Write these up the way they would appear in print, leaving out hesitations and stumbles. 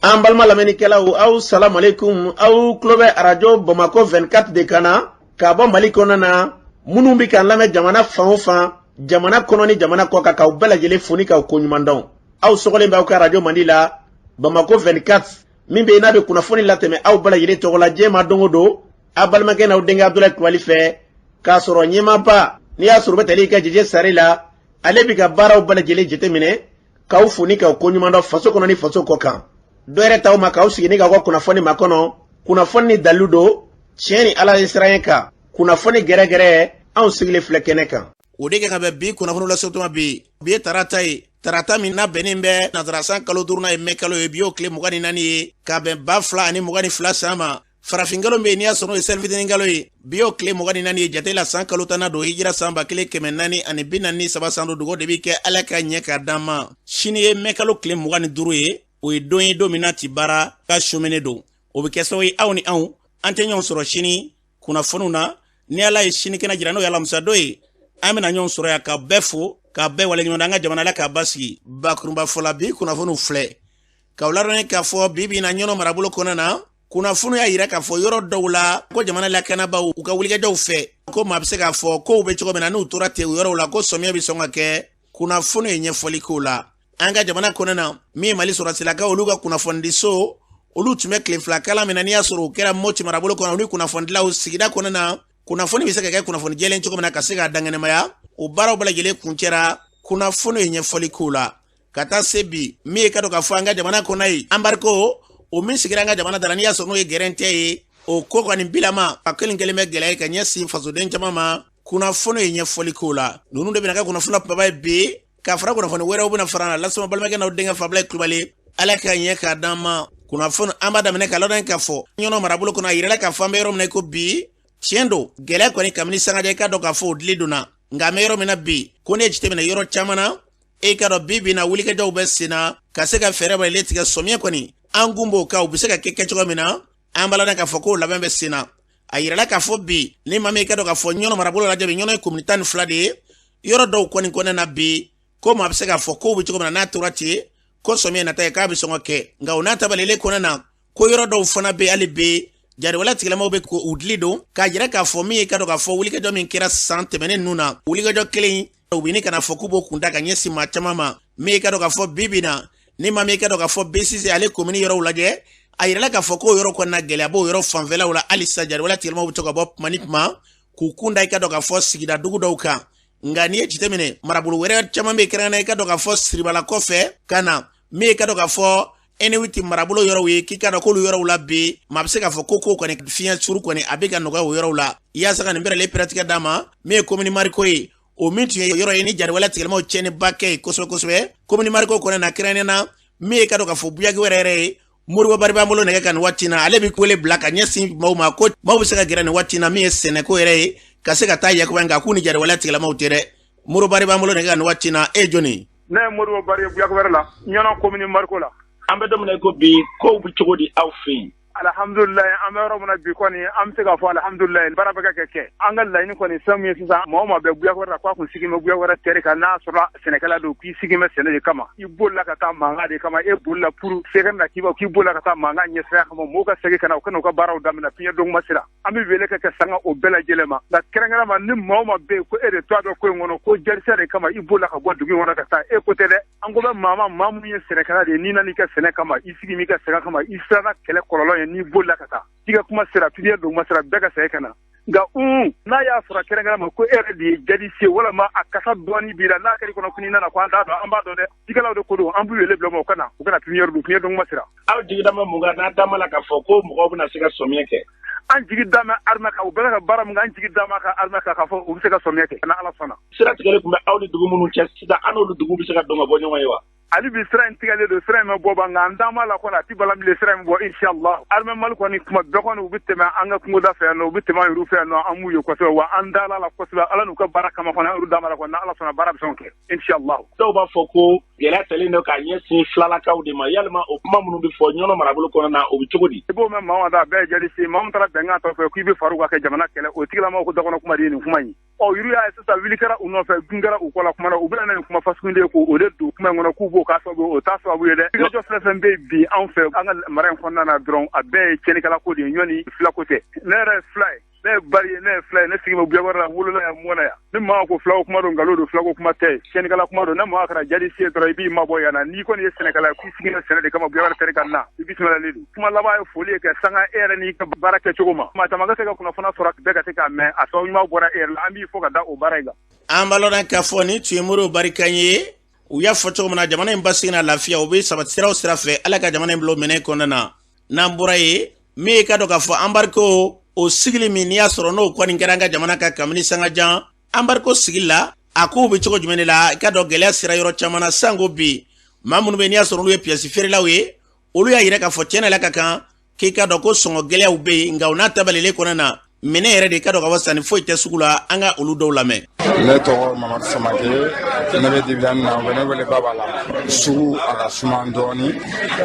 An balima lamɛnnikɛlaw, aw salamalekun. Aw tulo bɛ Arajo Bamakɔ 24 de kan na k'a bɔ Mali kɔnɔna na. Minnu bɛ k'an lamɛn jamana fan o fan, jamana kɔnɔ ni jamana kɔ kan, k'aw bɛɛ lajɛlen fo ni k'aw koɲuman dɔn. Aw sɔgɔlen bɛ aw ka arajo mandi la, Bamakɔ 24, min bɛ yen n'a bɛ kunnafoni latɛmɛ aw bɛɛ lajɛlen tɔgɔ la diɲɛ ma don o don, aw balimakɛ n'aw denkɛ Abudulayi Kulubali fɛ, k'a sɔrɔ ɲɛmaaba n'i y'a sɔrɔ u bɛ tali kɛ Jeje Sare la, ale bɛ ka baaraw bɛɛ lajɛlen jateminɛ, k'aw fo ni k'aw koɲuman dɔn faso kɔnɔ ni faso kɔ kan. Dɔ yɛrɛ t'aw ma k'aw sigi ni k'aw ka kunnafoni makɔnɔ, kunnafoni ni dalilu don, tiɲɛ ni Ala ye siran kan, kunnafoni gɛrɛgɛrɛ, anw sigilen filɛ kɛnɛ kan. O de kɛ ka bɛn bi kunnafoni lasɔrɔtuma bi. Bi ye tarata ye, tarata min n'a bɛnnen bɛ nansarasan kalo duurunan ye, mɛ kalo ye, bi y'o tile 24 ye, ka bɛn 2022 san ma. Farafinkalo bɛ yen n'i y'a sɔrɔ n'o ye selifitinin kalo ye, bi y'o tile 24 ye jate la, san kalo tannan don, hijira san 1443 san don. Dugawu de bɛ kɛ Ala ka ɲɛ k'a d'an ma. Sini ye mɛ kalo tile 25 ye, o ye don ye, don min n'a ti baara ka somene don. O bɛ kɛ sababu ye aw ni anw an tɛ ɲɔgɔn sɔrɔ sini kunnafoniw na. Ni Ala ye sini kɛnɛ jira, n'o ye alamisa don ye, an bɛna ɲɔgɔn sɔrɔ yan ka bɛɛ fo, ka bɛɛ waleɲuman dɔn. An ka jamana la k'a basigi. Bakurunba fɔla, bi kunnafoniw filɛ k'aw ladɔnniya k'a fɔ bi bi in na, Ɲɔnɔ marabolo kɔnɔna na, kunnafoniw y'a yira k'a fɔ yɔrɔ dɔw la ko jamana lakanabaaw u ka wulikajɔw fɛ, ko maa bɛ se k'a fɔ kow bɛ cogo min na, n'u tora ten o yɔrɔw la, ko sɔmiya bɛ sɔn ka kɛ. Kunnafoni ye ɲɛfɔli k'o la. An ka jamana kɔnɔna na, min ye Mali sɔrɔdasilakaw olu ka kunnafonidiso, olu tun bɛ tile fila kalan min na, n'i y'a sɔrɔ o kɛra Moti marabolo kɔnɔ, olu kunnafonidilaw sigida kɔnɔna na, kunnafoni bɛ se ka kɛ kunnafoni jɛlen cogo min na ka se k'a dankɛnɛmaya, o baaraw bɛɛ lajɛlen kuncɛra. Kunnafoni ye ɲɛfɔli k'o la. Ka taa se bi, min ye ka dɔn k'a fɔ an ka jamana kɔnɔ ye, embargo o min sigira an ka jamana da la, n'i y'a sɔrɔ n'o ye gɛrɛntɛ ye, o ko kɔni bilama a kelen kelen bɛ gɛlɛya ye ka ɲɛsin fasoden caman ma. Kunnafoni ye ɲɛfɔli k'o la. Ninnu de bɛna kɛ kunnafoni kumaba ye bi, ka fara kunnafoni wɛrɛw bɛna fara la lasama balimakɛ n'aw denkɛ Fabulayi Kulubali. Ala ka ɲɛ k'a d'an ma. Kunnafoni an b'a daminɛ ka ladɔn k'a fɔ Ɲɔnɔ marabolo kɔnɔ, a yirala k'a fɔ an bɛ yɔrɔ min na i ko bi, tiɲɛ don, gɛlɛya kɔni kabini sangaja, i ka dɔn k'a fɔ o dili donna, nka an bɛ yɔrɔ min na bi, ko ne ye jateminɛ yɔrɔ caman na, e ka dɔn bi bi na wulikajɔw bɛ sen na ka se ka fɛɛrɛ bɛɛ tigɛ. Sɔmiya kɔni an kun b'o kan, u bɛ se ka kɛ kɛcogo min na, an b'a ladɔn k'a fɔ k'o labɛn bɛ sen na. A yirala k'a fɔ bi, ni maa min i ka dɔn k'a fɔ Ɲɔnɔ marabolo lajɛ bi, Ɲɔnɔ ye komini 12 de ye, yɔrɔ dɔw kɔni kɔnɛ na bi, ko maa bɛ se k'a fɔ kow bɛ cogo min na, n'a tora ten, ko sɔmiya nata ye k'a bɛ sɔn ka kɛ. Nka o n'a tabalilen kɔnɛ na, ko yɔrɔ dɔw fana bɛ hali bi, jariwala tigilamaw bɛ ko u dili don, k'a jira k'a fɔ min ye ka dɔn k'a fɔ wulikajɔ min kɛra san tɛmɛnen ninnu na, wulikajɔ kelen u bɛ ɲini ka na fɔ k'u b'o kunda ka ɲɛsin maa caman ma. Min ye ka dɔn k'a fɔ bi bi na, ni maa min ka dɔn k'a fɔ BCC ale komini yɔrɔw lajɛ, a yirala k'a fɔ k'o yɔrɔ kɔnɔna gɛlɛya b'o yɔrɔ fanfɛlaw la halisa. Jariwala tigilamaw bɛ to ka bɔ tuma ni tuma k'u kun da i ka dɔn k'a fɔ sigida dugu dɔw kan. Nka n'i ye jateminɛ, marabolo wɛrɛ caman bɛ kɛrɛnkɛrɛnnenya, i ka dɔn k'a fɔ Siribala kɔfɛ ka na, min ye ka dɔn k'a fɔ N8 marabolo yɔrɔw ye, k'i ka dɔn k'olu yɔrɔw la bi, maa bɛ se k'a fɔ ko kow kɔni fiɲɛ suru kɔni a bɛ ka nɔgɔya o yɔrɔw la. Yaasa ka nin bɛrɛlen pɛrɛtigɛ d'a ma, min ye komini Mariko ye, o min tun ye yɔrɔ ye ni jariwala tigilamaw tiɲɛniba kɛ ye kosɛbɛ kosɛbɛ komini Mariko kɔnɔ na, kɛrɛnkɛrɛnnenya na min ye ka dɔn k'a fɔ Buyaki wɛrɛ yɛrɛ ye. Moribo Bari b'an bolo nɛgɛ kan nin waati na, ale bɛ wele bila ka ɲɛsin maaw ma ko maaw bɛ se ka gɛrɛ nin waati na, min ye sɛnɛko yɛrɛ ye, ka se ka taa yakuba nka k'u ni jariwala tigilamaw tɛ dɛ. Moribo Bari b'an bolo nɛgɛ kan nin waati na. E ye jɔni? Ne ye Moribo Bari ye Buyaki wɛrɛ la, Ɲɔnɔ komini Mariko la. An bɛ don min na i ko bi, kow bɛ cogo di aw fɛ yen? Alhamdulilayi, an bɛ yɔrɔ min na bi kɔni, an bɛ se k'a fɔ alhamdulilayi, baara bɛ ka kɛ kɛ. An ka laɲini kɔni fɛn min ye sisan, maa o maa bɛ Buyaki wɛrɛ la k'a kun sigi bɛ Buyaki wɛrɛ tɛri kan, n'a sɔrɔ sɛnɛkɛla don, k'i sigi bɛ sɛnɛ de kama, i bolila ka taa mankan de kama, e bolila pour sɛgɛ na k'i k'i bolila ka taa mankan ɲɛsira kama, mɔgɔw ka segin ka na, u ka n'u ka baaraw daminɛ fiɲɛ dɔgɔma sira. An bɛ wele ka kɛ sanga o bɛɛ lajɛlen ma. Nka kɛrɛnkɛrɛn ma, ni maa o maa bɛ yen ko e de t'a dɔn ko in kɔnɔ, ko jarisiya de kama i bolila ka bɔ dugu in kɔnɔ ka taa, e ko tɛ dɛ. An ko bɛ maa ma, maa min ye sɛnɛkɛla de ye, n'i nana i ka sɛnɛ kama, i sigi m'i ka sɛnɛ kama, i siranna kɛlɛ kɔlɔlɔ ye, n'i bolila ka taa, i ka kuma sera, fiɲɛ duguma sera, bɛɛ ka segin ka na. Nka n'a y'a sɔrɔ kɛrɛnkɛrɛn ma ko e yɛrɛ de ye jadisi ye, walima a kasa dɔɔni b'i la, n'a kɛra i kɔnɔ ko n'i nana ko an t'a dɔn, an b'a dɔn dɛ, cikɛlaw de ko don, an b'u wele bila ma, u ka na, u kana pépinière don, fiɲɛ duguma sera. Aw jigi da bɛ mun kan n'a dama la k'a fɔ ko mɔgɔw bɛna se ka sɔmiya kɛ? An jigi da bɛ armée kan, u bɛ ka baara min kɛ, an jigi da b'a kan armée kan k'a fɔ u bɛ se ka sɔmiya kɛ, n'Ala sɔnna. Sira tigɛli tun bɛ aw ni dugu minnu cɛ, sisan an n'olu dugu bɛ se ka don ka bɔ ɲɔgɔn ye wa? Hali bi sira in tigɛlen don, sira in ma bɔ ban, nka an dama la kɔni, a tɛ bala bilen, sira in bɔ inshallah. Armée Mali kɔni kuma bɛɛ kɔni u bɛ tɛmɛ an ka kungoda fɛ yan nɔ, u bɛ tɛmɛ an yɛrɛ fɛ yan nɔ, an b'u ye kosɛbɛ, wa an dala la kosɛbɛ, Ala n'u ka baara kama kɔni, an yɛrɛ dama la kɔni, n'Ala sɔnna baara bɛ sɔn kɛ inshallah. Dɔw b'a fɔ ko gɛlɛya talen don k'a ɲɛsin filalakaw de ma, yalima o kuma minnu bɛ fɔ Ɲɔnɔ marabolo kɔnɔ na, o bɛ cogo di? I b'o mɛn maa o maa da, a bɛɛ ye jadisi, maa min taara bɛnkan tɔ fɛ k'i bɛ far'u kan ka jamana kɛlɛ, o tigilamɔgɔw ko dakɔnɔ kuma de ye nin kuma in ye. Ɔ yuru y'a ye sisan, wuli kɛra u nɔfɛ, gun kɛra u kɔ la kuma na, u bɛna nin kuma fasugu de ye k'o de don kuma in kɔnɔ k'u b'o b'o k'a sababu o t'a sababu ye dɛ. Wulikajɔ fɛn fɛn bɛ bi anw fɛ an ka mara in kɔnɔna na dɔrɔn, a bɛɛ ye tiɲɛnikɛla ko de ye, ɲɔni fila ko tɛ. Ne yɛrɛ ye fila ye, ne ye bari ye, ne ye fila ye, ne sigi bɛ Buyakɔrɔ la, n wolola yan, n mɔna yan. Ni maa ko filako kuma don, nkalon don, filako kuma tɛ, tiɲɛnikɛla kuma don. Ne maa kɛra jadisi ye dɔrɔn, i b'i mabɔ yan na. N'i kɔni ye sɛnɛkɛla ye k'i sigi sɛnɛ de kama Buyakɔrɔ tɛri ka na, i bisimilalen don. Kuma laban ye foli ye ka sanga e yɛrɛ n'i ka baara kɛcogo ma. Maa caman ka se ka kunnafoniya sɔrɔ, bɛɛ ka se k'a mɛn, a sababu ɲuman bɔra e yɛrɛ la, an b'i fo ka da o baara in kan. An b'a lɔn k'a fɔ nin tun ye Moribo Barika ye. U y'a fɔ cogo min na, jamana in basigi n'a lafiya, o bɛ sabati sira o sira fɛ, Ala ka jamana in bila o minɛn kɔnɔna na. N'an bɔra yen, min ye ka dɔn k'a fɔ embargo o sigili min, n'i y'a sɔrɔ n'o kɔni kɛra an ka jamana kan kabini sanga jan, embargo sigili la, a kow bɛ cogo jumɛn de la? I ka dɔn gɛlɛya sera yɔrɔ caman na sanko bi. Maa minnu bɛ, n'i y'a sɔrɔ olu ye piyɛsi feerelaw ye, olu y'a yira k'a fɔ tiɲɛ la ka kan k'i ka dɔn ko sɔngɔ gɛlɛyaw bɛ yen, nka o n'a tabalelen kɔnɔna na, minɛ yɛrɛ de ka dɔn ka fɔ sanni foyi tɛ sugu la. An ka olu dɔw lamɛn. Ne tɔgɔ Mamadu Samake, ne bɛ Dibilani na, u bɛ ne wele Baba la. Sugu a ka suma dɔɔni,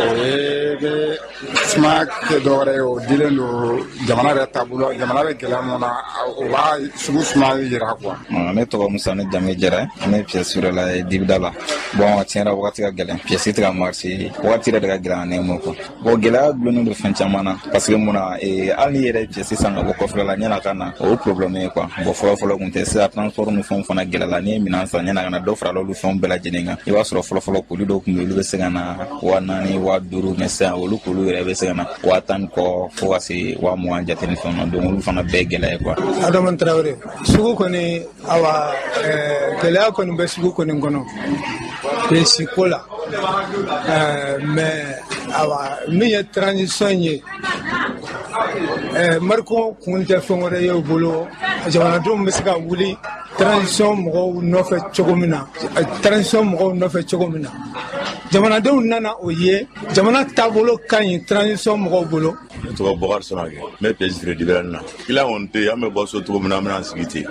o ye bɛ suma kɛ dɔwɛrɛ ye, o dilen don jamana yɛrɛ taabolo, jamana bɛ gɛlɛya mun na, o b'a sugu suma yira quoi. Ne tɔgɔ Musa, ne jamu ye Jara, ne ye pièce feerela ye Dibida la. Bon, tiɲɛ yɛrɛ, wagati ka gɛlɛn, pièce tɛ ka marcher, wagati yɛrɛ de ka gɛlɛn ne ma quoi. Bon, gɛlɛya gulonnen don fɛn caman na, parce que mun na, hali n'i yɛrɛ ye pièce san ka bɔ kɔfɛla la, ɲɛna ka na, o ye problème ye quoi. Bon, fɔlɔ fɔlɔ kun tɛ, sisan transport ni fɛnw fana gɛlɛyala. N'i ye minɛn san, ɲɛna ka na, dɔ farala olu fɛnw bɛɛ lajɛlen kan. I b'a sɔrɔ fɔlɔ fɔlɔ, koli dɔw tun bɛ yen, olu bɛ se ka na 4000, 5000, mais sisan olu koliw yɛrɛ bɛ se ka na 10,000 kɔ, fo ka se 20,000 jate ni fɛnw na. Donc olu fana bɛɛ gɛlɛya ye quoi. Adama Tarawele, sugu kɔni, awa, gɛlɛya kɔni bɛ sugu kɔni kɔnɔ pièce ko la, mais awa, min ye transition ye, embargo kun tɛ fɛn wɛrɛ ye u bolo, jamanadenw bɛ se ka wuli transition mɔgɔw nɔfɛ cogo min na, transition mɔgɔw nɔfɛ cogo min na, jamanadenw nana o ye, jamana taabolo ka ɲi transition mɔgɔw bolo. Ne tɔgɔ Bɔkari Samake, n bɛ pièce feere Dibilani na. Client kɔni tɛ yen, an bɛ bɔ so cogo min na, an bɛna an sigi ten.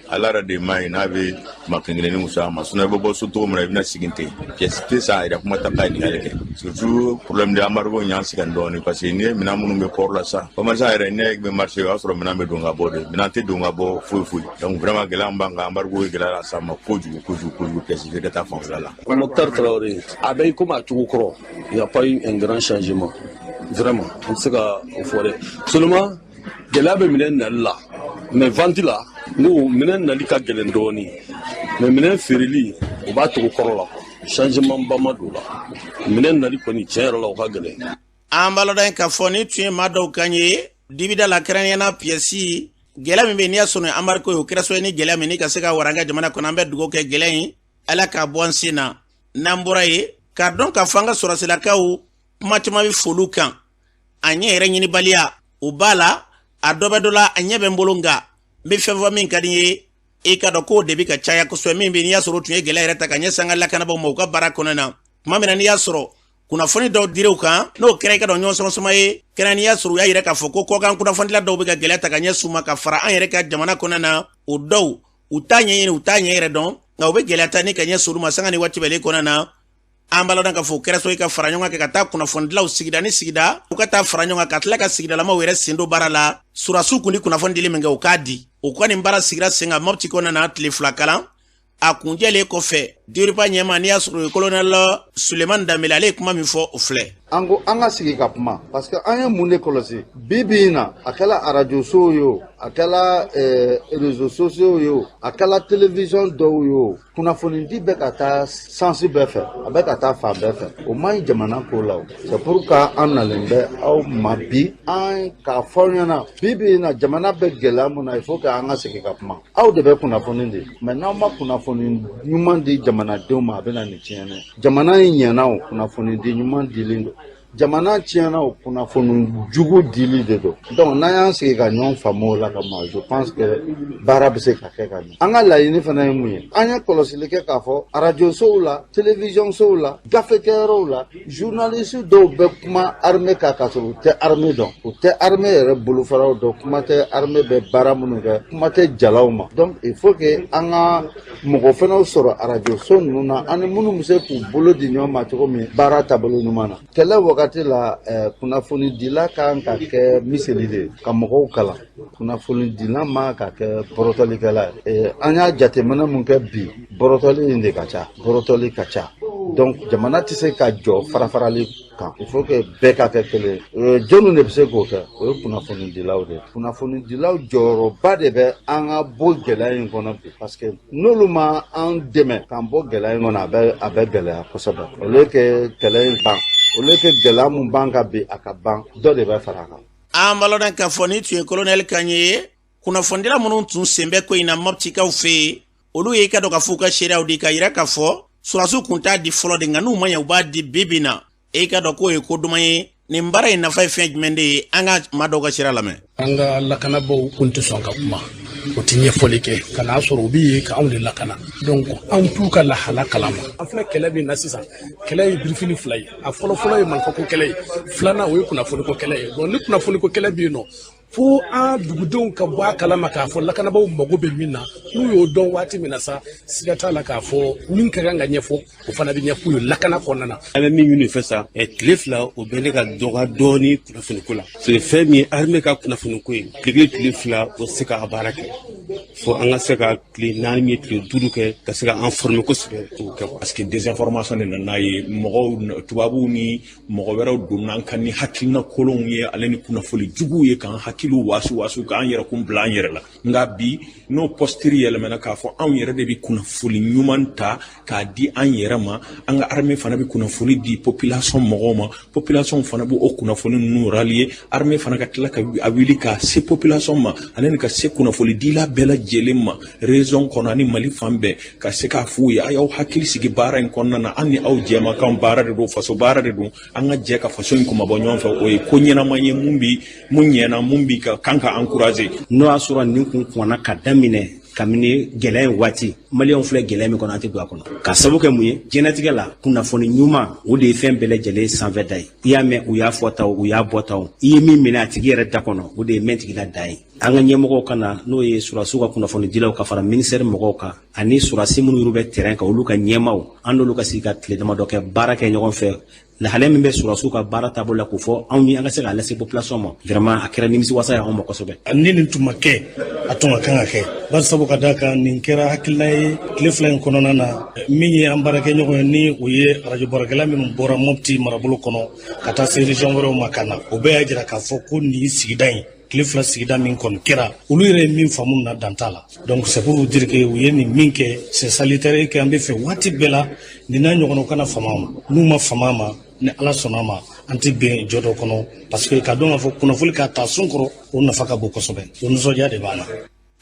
Ala yɛrɛ de ma ɲi n'a bɛ maa kelen kelenni musaka ma, sinon i bɛ bɔ so cogo min na, i bɛna sigi ten, pièce tɛ san yɛrɛ, kuma ta k'a ɲininkali kɛ. Surtout problème de embargo in y'an sɛgɛn dɔɔnin, parce que n'i ye minɛn minnu bɛ port la sisan, commerçant yɛrɛ, ne bɛ marché, o y'a sɔrɔ minɛn bɛ don ka bɔ de, minɛn tɛ don ka bɔ foyi foyi. Donc vraiment, gɛlɛya min b'an kan, embargo ye gɛlɛya las'an ma kojugu kojugu kojugu pièce feere ta fanfɛla la. Mokhtar Traoré, a bɛ komi a cogo kɔrɔ, il n'y a pas eu un grand changement vraiment, an tɛ se ka o fɔ dɛ. Seulement gɛlɛya bɛ minɛn nali la, mais vente la, n ko minɛn nali ka gɛlɛn dɔɔnin, mais minɛn feereli, o b'a cogo kɔrɔ la, changement ba ma don o la. Minɛn nali kɔni, tiɲɛ yɛrɛ la, o ka gɛlɛn. An b'a lɔn k'a fɔ ni tun ye maa dɔw kan ye dibida la, kɛrɛnkɛrɛnnenya pièce gɛlɛya min bɛ yen, n'i y'a sɔrɔ embargo ye, o kɛra sababu ye ni gɛlɛya min ni ka se ka wara an ka jamana kɔnɔ. An bɛ dugawu kɛ, gɛlɛya in, Ala k'a bɔ an sen na. N'an bɔra yen, k'a dɔn k'a fɔ an ka sɔrɔsilakaw, kuma caman bɛ foliw kan, a ɲɛ yɛrɛ ɲinibaliya o b'a la, a dɔ bɛ dɔ la, a ɲɛ bɛ n bolo, nka n bɛ fɛn fɔ min ka di n ye. I ka dɔn k'o de bɛ ka caya kosɛbɛ. Min bɛ, n'i y'a sɔrɔ o tun ye gɛlɛya yɛrɛ ta ka ɲɛsin an ka lakanabaaw ma u ka baara kɔnɔna na, tuma min na n'i y'a sɔrɔ kunnafoni dɔw dir'u kan, n'o kɛra, i ka dɔn ɲɔgɔn sɔmɔsɔmɔ ye kɛra, n'i y'a sɔrɔ u y'a yira k'a fɔ ko kɔkan kunnafonidila dɔw bɛ ka gɛlɛya ta ka ɲɛsin u ma ka fara an yɛrɛ ka jamana kɔnɔna na, o dɔw u t'a ɲɛɲini, u t'a ɲɛ yɛrɛ dɔn, nka u bɛ gɛlɛya ta ni ka ɲɛsin olu ma sanga ni waati bɛɛ kɔnɔna na. An b'a lɔn k'a fɔ o kɛra sababu ye ka fara ɲɔgɔn kan ka taa kunnafonidilaw sigida ni sigida, u ka taa fara ɲɔgɔn kan ka tila ka sigidalamaw yɛrɛ sen don baara la. Surasiw kun di kunnafoni dili min kɛ, u k'a di o ka nin baara sigira sen kan Mɔpti kɔnɔna na tile 2 kalan. A kunjɛlen kɔfɛ, DIRPA ɲɛma, n'i y'a sɔrɔ o ye colonel Sulemani Danbele, ale ye kuma min fɔ, o filɛ. An ko an ka sigi ka kuma, parce que an ye mun de kɔlɔsi bi bi in na, a kɛla arajosow ye o, a kɛla réseaux sociaux ye o, a kɛla télévision dɔw ye o, kunnafonidi bɛ ka taa sens bɛɛ fɛ, a bɛ ka taa fan bɛɛ fɛ, o man ɲi jamana ko la. O c'est pourquoi an nalen bɛ aw ma bi, an k'a fɔ aw ɲɛna bi bi in na, jamana bɛ gɛlɛya mun na, il faut que an ka sigi ka kuma. Aw de bɛ kunnafoni di, mais n'aw ma kunnafoni ɲuman di jamanadenw ma, a bɛ na nin tiɲɛni ye. Jamana in ɲɛna o, kunnafoni di ɲuman dilen don. Jamana tiɲɛna o, kunnafoni jugu dili de don. Donc n'an y'an sigi ka ɲɔgɔn faamu o la ka ma, je pense que baara bɛ se ka kɛ ka ɲɛ. An ka laɲini fana ye mun ye? An ye kɔlɔsili kɛ k'a fɔ arajosow la, télévisionsow la, gafekɛyɔrɔw la, journaliste dɔw bɛ kuma armée kan k'a sɔrɔ u tɛ armée dɔn, u tɛ armée yɛrɛ bolofaraw dɔn, kuma tɛ armée bɛ baara minnu kɛ, kuma tɛ jalaw ma. Donc il faut que an ka mɔgɔ fanaw sɔrɔ arajoso ninnu na, ani minnu bɛ se k'u bolo di ɲɔgɔn ma cogo min baara taabolo ɲuman na. Kɛlɛ wagati la, kunnafonidila kan ka kɛ miseli de ye ka mɔgɔw kalan. Kunnafonidila man ka kɛ bɔrɔtɔlikɛla ye. An y'a jateminɛ mun kɛ bi, bɔrɔtɔli in de ka ca, bɔrɔtɔli ka ca. Donc jamana tɛ se ka jɔ farafarali kan, il faut que bɛɛ ka kɛ kelen ye. Jɔnni de bɛ se k'o kɛ? O ye kunnafonidilaw de ye. Kunnafonidilaw jɔyɔrɔba de bɛ an ka bɔ gɛlɛya in kɔnɔ bi, parce que n'olu ma an dɛmɛ k'an bɔ gɛlɛya in kɔnɔ, a bɛ gɛlɛya kosɛbɛ. Au lieu que kɛlɛ in ban, au lieu que gɛlɛya mun b'an kan bi a ka ban, dɔ de bɛ fara a kan. An b'a k'a fɔ ni tun ye kolonɛli kan ye. Kunnafonidila minnu tun sen bɛ ko in na Mɔptikaw fɛ yen, olu ye i ka dɔn k'a fɔ u ka seereyaw di ka yira k'a fɔ sɔrɔdasiw kun t'a di fɔlɔ de, nka n'u ma ɲɛ u b'a di bi bi na. E ka dɔn k'o ye ko duman ye. Nin baara in nafa ye fɛn jumɛn de ye? An ka maa dɔw ka seereya lamɛn. An ka lakanabaaw kun tɛ sɔn ka kuma, o tɛ ɲɛfɔli kɛ ka n'a sɔrɔ u bɛ yen ka anw de lakana. Donc anw t'u ka lahala kalama. An filɛ kɛlɛ min na sisan, kɛlɛ ye birifini fila ye. A fɔlɔfɔlɔ ye marifako kɛlɛ ye, filanan o ye kunnafoniko kɛlɛ ye. Bon, ni kunnafoniko kɛlɛ bɛ yen nɔ, fo an dugudenw ka bɔ a kalama k'a fɔ lakanabaaw mago bɛ min na. N'u y'o dɔn waati min na sa, siga t'a la k'a fɔ min ka kan ka ɲɛfɔ, o fana bɛ ɲɛfɔ ye lakana kɔnɔna na. An bɛ min ɲini fɛ sa, tile 2 o bɛ ne ka dɔgɔ dɔɔni kunnafoniko la, parce que fɛn min ye armée ka kunnafoniko ye, tile kelen tile 2 o tɛ se k'a baara kɛ, fo an ka se ka tile 4 min tile 5 kɛ ka se ka an former kosɛbɛ k'o kɛ. Parce que désinformation de nana ye, mɔgɔw tubabuw ni mɔgɔ wɛrɛw donna an kan ni hakilina kolonw ye, ale ni kunnafoni juguw ye, k'an hakiliw wasu wasu, k'an yɛrɛ kun bila an yɛrɛ la. Nka bi n'o posture yɛlɛmana k'a fɔ anw yɛrɛ de bɛ kunnafoni ɲuman ta k'a di an yɛrɛ ma, an ka armée fana bɛ kunnafoni di population mɔgɔw ma, population fana b'o kunnafoni ninnu rallier, armée fana ka tila ka a wuli ka se population ma, ale ni ka se kunnafoni dila bɛɛ lajɛlen ma région kɔnɔ ani Mali fan bɛɛ, ka se k'a f'u ye: a y'aw hakili sigi baara in kɔnɔna na, an ni aw jɛmakan baara de don, faso baara de don, an ka jɛ ka faso in kunmabɔ ɲɔgɔn fɛ. O ye ko ɲɛnama ye, mun bi mun ɲɛna, mun bi ka kan ka encourager. N'o y'a sɔrɔ nin kun kɔnna ka daminɛ kabini gɛlɛya in waati, Maliyɛnw filɛ gɛlɛya min kɔnɔ, an tɛ don a kɔnɔ. Ka sababu kɛ mun ye? Diɲɛlatigɛ la, kunnafoni ɲuman o de ye fɛn bɛɛ lajɛlen sanfɛ da ye. I y'a mɛn u y'a fɔ ta, u y'a bɔ ta, i ye min minɛ a tigi yɛrɛ da kɔnɔ, o de ye mɛn tigi la dan ye. An ka ɲɛmɔgɔw ka na, n'o ye surasiw ka kunnafonidilaw ka fara ministère mɔgɔw kan ani surasi minnu yɛrɛ bɛ terrain kan, olu ka ɲɛmaw, an n'olu ka sigi ka tile damadɔ kɛ baara kɛ ɲɔgɔn fɛ, lahalaya min bɛ surasiw ka baara taabolo la, k'o fɔ anw ye, an ka se k'a lase population ma. Vraiment, a kɛra nimisiwasa ye anw ma kosɛbɛ. Ni nin tun ma kɛ, a tun ka kan ka kɛ, bari sabu ka d'a kan nin kɛra hakilina ye tile 2 in kɔnɔna na. Min ye an baarakɛɲɔgɔn ye, ni o ye arajo baarakɛla minnu bɔra Mopti marabolo kɔnɔ ka taa se région wɛrɛw ma ka na, o bɛɛ y'a jira k'a fɔ ko nin sigida in, tile 2 sigida min kɔni kɛra, olu yɛrɛ ye min faamu na, dan t'a la. Donc c'est pour vous dire que u ye nin min kɛ, c'est salutaire et que an bɛ fɛ waati bɛɛ la nin n'a ɲɔgɔnnaw kana fama ma. N'u ma fama ma, ni Ala sɔnna ma, an tɛ bɛn jɔ dɔ kɔnɔ, parce que ka dɔn k'a fɔ kunnafoni k'a ta sun kɔrɔ, o nafa ka bon kosɛbɛ, o nisɔndiya de b'an na.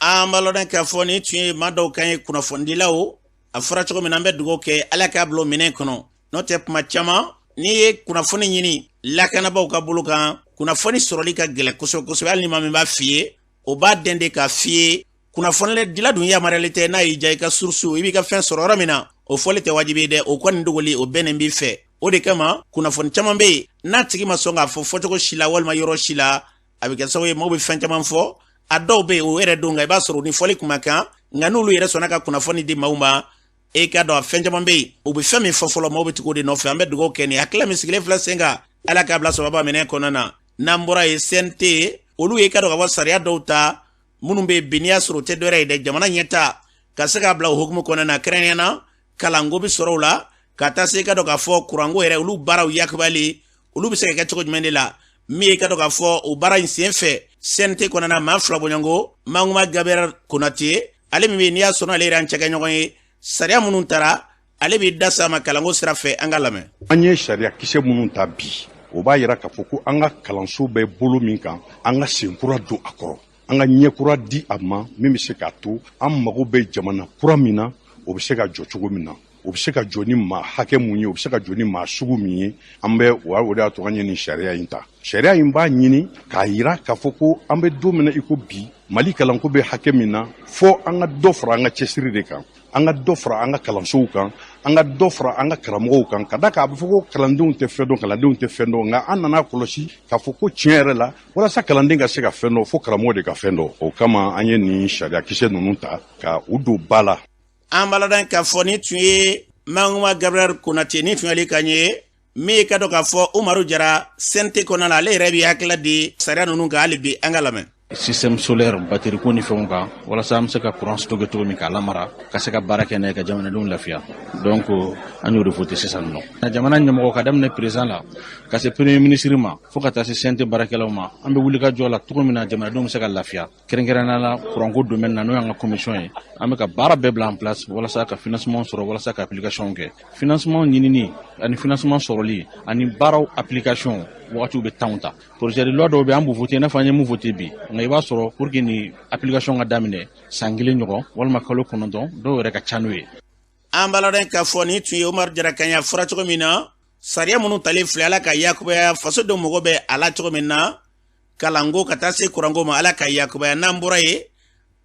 An b'a lɔn k'a fɔ nin tun ye maa dɔw kan ye, kunnafonidilaw. A fɔra cogo min na, an bɛ dugawu kɛ Ala k'a bila o minɛn kɔnɔ. N'o tɛ, kuma caman n'i ye kunnafoni ɲini lakanabaaw ka bolo kan, kunnafoni sɔrɔli ka gɛlɛn kosɛbɛ kosɛbɛ. Hali ni maa min b'a f'i ye, o b'a dɛn de k'a f'i ye. Kunnafonidila dun yamaruyalen tɛ n'a y'i diya i ka source, i b'i ka fɛn sɔrɔ yɔrɔ min na, o fɔli tɛ wajibi ye dɛ. O kɔni dogoli o bɛnnen b'i fɛ. O de kama kunnafoni caman bɛ yen, n'a tigi ma sɔn k'a fɔ fɔcogo si la walima yɔrɔ si la, a bɛ kɛ sababu ye maaw bɛ fɛn caman fɔ. A dɔw bɛ yen, o yɛrɛ don, nka i b'a sɔrɔ ni fɔli kuma kan. Nka n'olu yɛrɛ sɔnna ka kunnafoni di maaw ma, e k'a dɔn a fɛn caman bɛ yen, u bɛ fɛn min fɔ fɔlɔ, maaw bɛ tugu o de nɔfɛ. An bɛ dugawu kɛ nin hakilila min sigilen filɛ sen kan, Ala k'a bila sababa minɛ kɔnɔna na. N'an bɔra yen, CNT olu ye ka dɔn ka fɔ sariya dɔw ta minnu bɛ yen bi, n'i y'a sɔrɔ o tɛ dɔwɛrɛ ye dɛ, jamana ɲɛta ka se k'a bila o hukumu kɔnɔna na, kɛrɛnkɛrɛnnenya na kalanko bɛ sɔrɔ o la, ka taa se i ka dɔn k'a fɔ kuranko yɛrɛ, olu baaraw yakubali, olu bɛ se ka kɛ cogo jumɛn de la. Min ye ka dɔn k'a fɔ o baara in sen fɛ CNT kɔnɔna, maa 2 bɔɲɔgɔnko Mankuma Gabriel Konate, ale min bɛ yen n'i y'a sɔrɔ ale yɛrɛ an cɛkɛɲɔgɔn ye, sariya minnu taara, ale b'i da sa ma kalanko sira fɛ. An ka lamɛn. An ye sariya kisɛ minnu ta bi, o b'a yira k'a fɔ ko an ka kalanso bɛ bolo min kan, an ka senkura don a kɔrɔ, an ka ɲɛkura di a ma, min bɛ se k'a to an mago bɛ jamana kura min na, o bɛ se ka jɔ cogo min na, o bɛ se ka jɔ ni maa hakɛ mun ye, o bɛ se ka jɔ ni maa sugu min ye. An bɛ o de y'a to an ye nin sariya in ta. Sariya in b'a ɲini k'a yira k'a fɔ ko an bɛ don min na i ko bi, Mali kalanko bɛ hakɛ min na, fo an ka dɔ fara an ka cɛsiri de kan, an ka dɔ fara an ka kalansow kan, an ka dɔ fara an ka karamɔgɔw kan, ka da kan a bɛ fɔ ko kalandenw tɛ fɛn dɔn, kalandenw tɛ fɛn dɔn. Nka an nana kɔlɔsi k'a fɔ ko tiɲɛ yɛrɛ la, walasa kalanden ka se ka fɛn dɔn, fo karamɔgɔ de ka fɛn dɔn. O kama an ye nin sariya kisɛ ninnu ta ka u don ba la. An b'a ladɔn k'a fɔ nin tun ye Mankuma Gabriel Konate, nin tun y'ale kan ye. Min ye ka dɔn k'a fɔ Umaru Jara CNT kɔnɔna la, ale yɛrɛ bɛ hakilila di sariya ninnu kan hali bi. An ka lamɛn. Système solaire, batterie ko ni fɛnw kan, walasa an bɛ se ka courant stocker cogo min k'a lamara, ka se ka baara kɛ n'a ye ka jamanadenw lafiya. Donc an y'o de voté sisan nɔ. Jamana ɲɛmɔgɔ, ka daminɛ président la ka se premier ministre ma, fo ka taa se CNT baarakɛlaw ma, an bɛ wuli ka jɔ la cogo min na jamanadenw bɛ se ka lafiya, kɛrɛnkɛrɛnnenya la courant ko domaine na, n'o y'an ka commission ye. An bɛ ka baara bɛɛ bila en place walasa ka financement sɔrɔ, walasa ka application kɛ. Financement ɲinini ani financement sɔrɔli ani baaraw application wagatiw bɛ temps ta. Projet de loi dɔw bɛ, an b'u voté, i n'a fɔ an ye mun voté bi, nka i b'a sɔrɔ pour que ni application ka daminɛ, san 1 ɲɔgɔn walima kalo 9, dɔw yɛrɛ ka ca n'o ye. An b'a ladɔn k'a fɔ nin tun ye Umaru Jara kan ye. A fɔra cogo min na, sariya minnu talen filɛ, Ala ka yakubaya, fasodenw mago bɛ a la cogo min na, kalanko ka taa se kuranko ma, Ala ka yakubaya. N'an bɔra yen,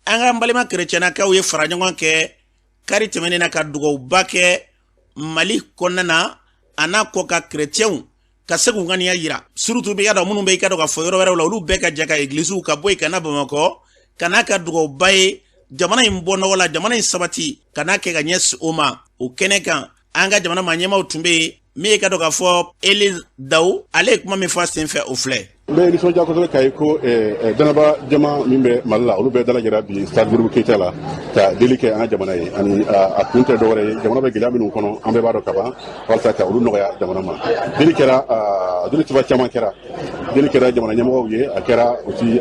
an ka balima kerecɛnnakaw ye fara ɲɔgɔn kɛ kari tɛmɛnen na ka dugawuba kɛ Mali kɔnɔna na a n'a kɔ ka kerecɛnw ka se k'u ŋaniya yira, surtout bɛ y'a dɔn minnu bɛ i ka dɔn ka fɔ yɔrɔ wɛrɛw la, olu bɛɛ ka jɛ ka egilisiw ka bɔ yen ka na Bamakɔ ka n'a ka dugawuba ye jamana in bɔ nɔgɔ la, jamana in sabati ka n'a kɛ ka ɲɛsin o ma. O kɛnɛ kan, an ka jamana maa ɲɛmaaw tun bɛ yen. Min ye ka dɔn k'a fɔ Elise Daw, ale ye kuma min fɔ a senfɛ, o filɛ. N bɛ nisɔndiya kosɛbɛ k'a ye ko danaba jama min bɛ Mali la, olu bɛɛ dalajɛra bi stade Modibo Keyita la ka deli kɛ an ka jamana ye. Ani a kun tɛ dɔwɛrɛ ye, jamana bɛ gɛlɛya minnu kɔnɔ, an bɛɛ b'a dɔn kaban, walasa ka olu nɔgɔya jamana ma. Deli kɛra, deli tuba caman kɛra. Deli kɛra jamana ɲɛmɔgɔw ye, a kɛra aussi